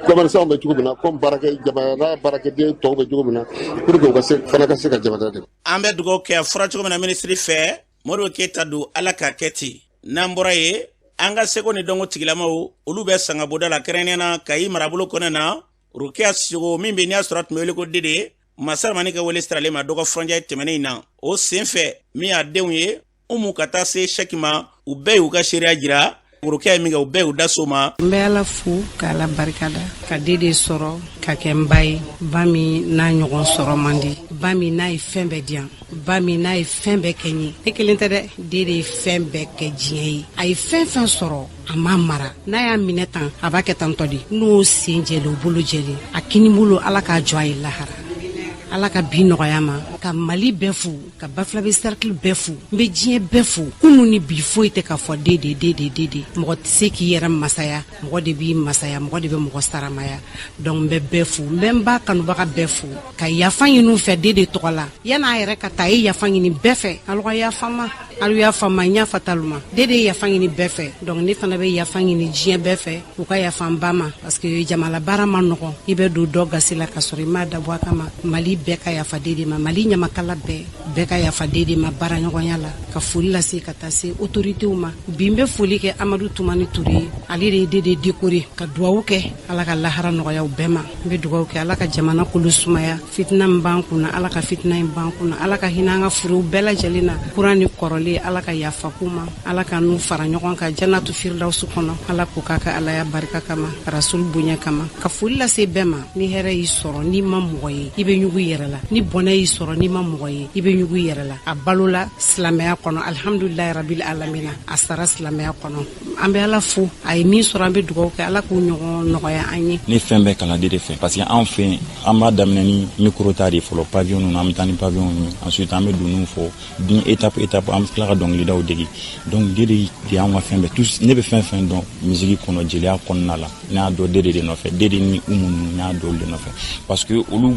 commerçant bɛ cogo min na, komi baarakɛ jamana baarakɛden tɔw bɛ cogo min na, pour que u ka se fana ka se ka jamana dɛmɛ. An bɛ dugawu kɛ fɔra cogo min na, minisiri fɛ, Modibo Keyita don, Ala k'a kɛ ten. N'an bɔra yen, an ka seko ni dɔnko tigilamaw, olu bɛ sangaboda la, kɛrɛnkɛrɛnnenya na Kayi marabolo kɔnɔ na. Rokiya Sogo min bɛ n'i y'a sɔrɔ a tun bɛ wele ko Dede Masaramani ka wele siralen ma dɔgɔ furancɛ tɛmɛnen in na, o sen fɛ min y'a denw ye, Umu ka taa se Sɛki ma, u bɛɛ y'u ka seereya jira. Rokiya ye min kɛ, u bɛɛ y'u da so ma. N bɛ Ala fo ka Ala barikada ka Dede sɔrɔ ka kɛ n ba ye, ba min n'a ɲɔgɔn sɔrɔ man di, ba min n'a ye fɛn bɛɛ di yan, ba min n'a ye fɛn bɛɛ kɛ n ye. Ne kelen tɛ dɛ, Dede ye fɛn bɛɛ kɛ diɲɛ ye. A ye fɛn fɛn sɔrɔ, a m'a mara. N'a y'a minɛ tan, a b'a kɛ tantɔ de. N'o sen jɛlen, o bolo jɛlen, a kini bolo, Ala k'a jɔ a ye lahara. Ala ka bi nɔgɔya ma. Ka Mali bɛɛ fo, ka Bafulabe cercle bɛɛ fo, n bɛ diɲɛ bɛɛ fo. Kunu ni bi, foyi tɛ k'a fɔ Dede, Dede, Dede. Mɔgɔ tɛ se k'i yɛrɛ masaya, mɔgɔ de b'i masaya, mɔgɔ de bɛ mɔgɔ saramaya. Donc n bɛ bɛɛ fo, n bɛ n ba kanubaga bɛɛ fo, ka yafa ɲini fɛ Dede tɔgɔ la. Yan'a yɛrɛ ka taa, a ye yafa ɲini bɛɛ fɛ. Alu ka yafa ma, alu yafa ma, n yafa t'alu ma. Dede ye yafa ɲini bɛɛ fɛ, donc ne fana bɛ yafa ɲini diɲɛ bɛɛ fɛ, u ka yafa n ba ma, parce que jamana baara ma nɔgɔn. I bɛ don dɔ gasi la ka sɔrɔ i m'a dabɔ a kama. Mali bɛɛ ka yafa Dede ma, Mali ɲamakala bɛɛ, bɛɛ ka yafa Dede ma baaraɲɔgɔnya la. Ka foli lase ka taa se autoritéw ma. Bi n bɛ foli kɛ Amadu Tumani Ture ye, ale de ye Dede décoré. Ka duwawu kɛ, Ala ka lahara nɔgɔya u bɛɛ ma. N bɛ dugawu kɛ, Ala ka jamana kolo sumaya. Fitina min b'an kunna, Ala ka fitina in b'an kunna. Ala ka hinɛ an ka furuw bɛɛ lajɛlen na, kura ni kɔrɔlen. Ala ka yafa k'u ma, Ala ka n'u fara ɲɔgɔn kan janatu firidawusu kɔnɔ. Ala k'o k'a ka Alaya barika kama, Rasul bonya kama. Ka foli lase bɛɛ ma. Ni hɛrɛ y'i sɔrɔ n'i ma mɔgɔ ye, i bɛ ɲugu i yɛrɛ la. Ni bɔnɛ y'i sɔrɔ n'i ma mɔgɔ ye, i bɛ ɲugu i yɛrɛ la. A balola silamɛya kɔnɔ, alhamdulilayi rabil alamina. A sara silamɛya kɔnɔ, an bɛ Ala fo. A ye min sɔrɔ, an bɛ dugawu kɛ, Ala k'u ɲɔgɔn nɔgɔya an ye. Ne fɛn bɛɛ kalan de fɛ, parce que anw fɛ yen, an b'a daminɛ ni micro ta de fɔlɔ, pavillon ninnu, an bɛ taa ni pavillon ninnu, ensuite an bɛ dununw fɔ ni étape étape, an bɛ tila ka dɔnkilidaw dege. Donc Dede de y'anw ka fɛn bɛɛ tous. Ne bɛ fɛn fɛn dɔn musique kɔnɔ, jeliya kɔnɔna la, ne y'a dɔn Dede de nɔfɛ. Dede ni Umu ninnu, ne y'a dɔn olu de nɔfɛ, parce que olu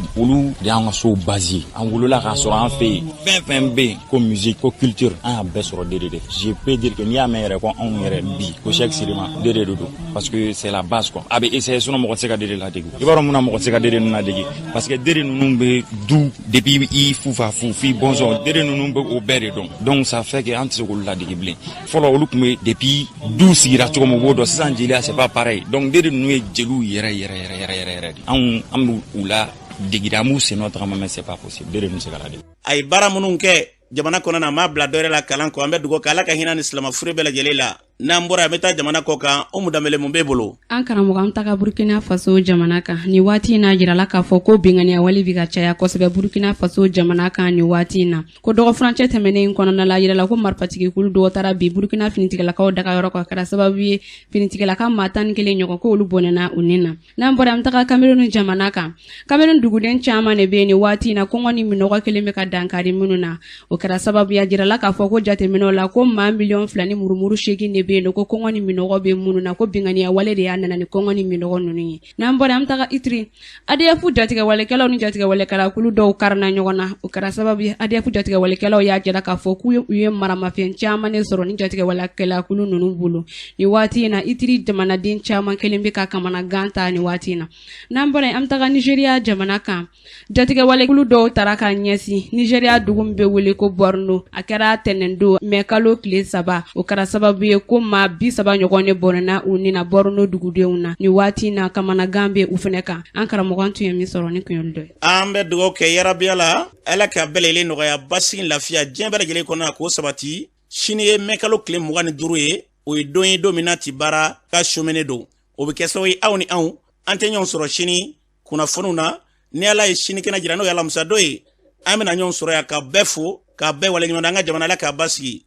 de y'an ka so base ye. An wolola k'a sɔrɔ an fɛ yen, fɛn fɛn bɛ yen ko musique, ko culture, an y'a bɛɛ sɔrɔ Dede de. Je peux dire que n'i y'a mɛn yɛrɛ ko anw yɛrɛ bi ko Cheick Sirima, Dede de don, parce que c'est la base quoi. A bɛ essayer, sinon mɔgɔ tɛ se ka Dede ladege. I b'a dɔn mun na mɔgɔ tɛ se ka Dede ninnu ladege? Parce que Dede ninnu bɛ du depuis i fufa fu f'i bɔnsɔn, Dede ninnu bɛ o bɛɛ de dɔn. Donc ça fait que an tɛ se k'olu ladege bilen. Fɔlɔ olu tun bɛ depuis du sigira cogo min, u b'o dɔn. Sisan jeliya, c'est pas pareil. Donc Dede ninnu ye jeliw yɛrɛ yɛrɛ yɛrɛ yɛrɛ yɛrɛ yɛrɛ de. Anw, an b'u u la degida, an b'u sennɔ tagama, mais c'est pas possible, Dede ninnu tɛ se ka ladege. A ye baara minnu kɛ jamana kɔnɔ na, a m'a bila dɔwɛrɛ la kalan kɔ. An bɛ dugawu kɛ, Ala ka hinɛ ni silama furu bɛɛ lajɛlen la. N'an bɔra, an bɛ taa jamana kɔ kan. Umu Danbele, mun b'e bolo? An karamɔgɔ, an taga Burkina Faso jamana kan nin waati in na. Jirala k'a fɔ ko binganiya wale bɛ ka caya kosɛbɛ Burkina Faso jamana kan nin waati in na. Ko dɔgɔfurancɛ tɛmɛnen in kɔnɔna la, yirala ko marifatigikulu dɔw taara bi Burkina finitigilakaw dagayɔrɔ kan, kɛra sababu ye finitigilaka maa 11 ɲɔgɔn ko olu bɔnɛna u ni na. N'an bɔra, an taga Cameroun jamana kan. Cameroun duguden caman de bɛ yen nin waati in na, kɔngɔ ni minɔgɔ kelen bɛ ka dankari minnu na. O kɛra sababu ya, jirala k'a fɔ ko jateminɛw la, ko maa 2.8 miliyɔn de. bɛ yen ko kɔngɔ ni minɔgɔ bɛ minnu na, ko binganiya wale de y'a nana ni kɔngɔ ni minɔgɔ ninnu ye. N'an bɔra, an bɛ taga Ituri. ADF jatigɛwalekɛlaw ni jatigɛwalekɛlakulu dɔw karina ɲɔgɔn na. O kɛra sababu ye, ADF jatigɛwalekɛlaw y'a jira k'a fɔ k'u ye maramafɛn caman de sɔrɔ ni jatigɛwalekɛlakulu ninnu bolo nin waati in na. Ituri jamanaden caman kelen bɛ ka kamanagan ta nin waati in na. N'an bɔra yen, an bɛ taga Nizeriya jamana kan. Jatigɛwalekulu dɔw taara ka ɲɛsin Nizeriya dugu min bɛ wele ko Borno. A kɛra tɛnɛndon mɛ kalo tile 3. O kɛra sababu ye ko maa 30 ɲɔgɔn de bɔnɛna u ni na Borno dugudenw na. Nin waati in na, kamanagan bɛ u fana kan. An karamɔgɔ tun ye min sɔrɔ ni kun y'olu dɔ ye. An bɛ dugawu kɛ yarabiya la, Ala ka bɛɛ lajɛlen nɔgɔya, basigi, lafiya diɲɛ bɛɛ lajɛlen kɔnɔ, a k'o sabati. Sini ye mɛ kalo tile 25 ye. O ye don ye, don min na ti baara ka somene don. O bɛ kɛ sababu ye, aw ni anw, an tɛ ɲɔgɔn sɔrɔ sini kunnafoniw na. Ni Ala ye sini kɛnɛ jira, n'o ye alamisa don ye, an bɛna ɲɔgɔn sɔrɔ yan ka bɛɛ fo, ka bɛɛ waleɲuman. An ka jamana la k'a basigi.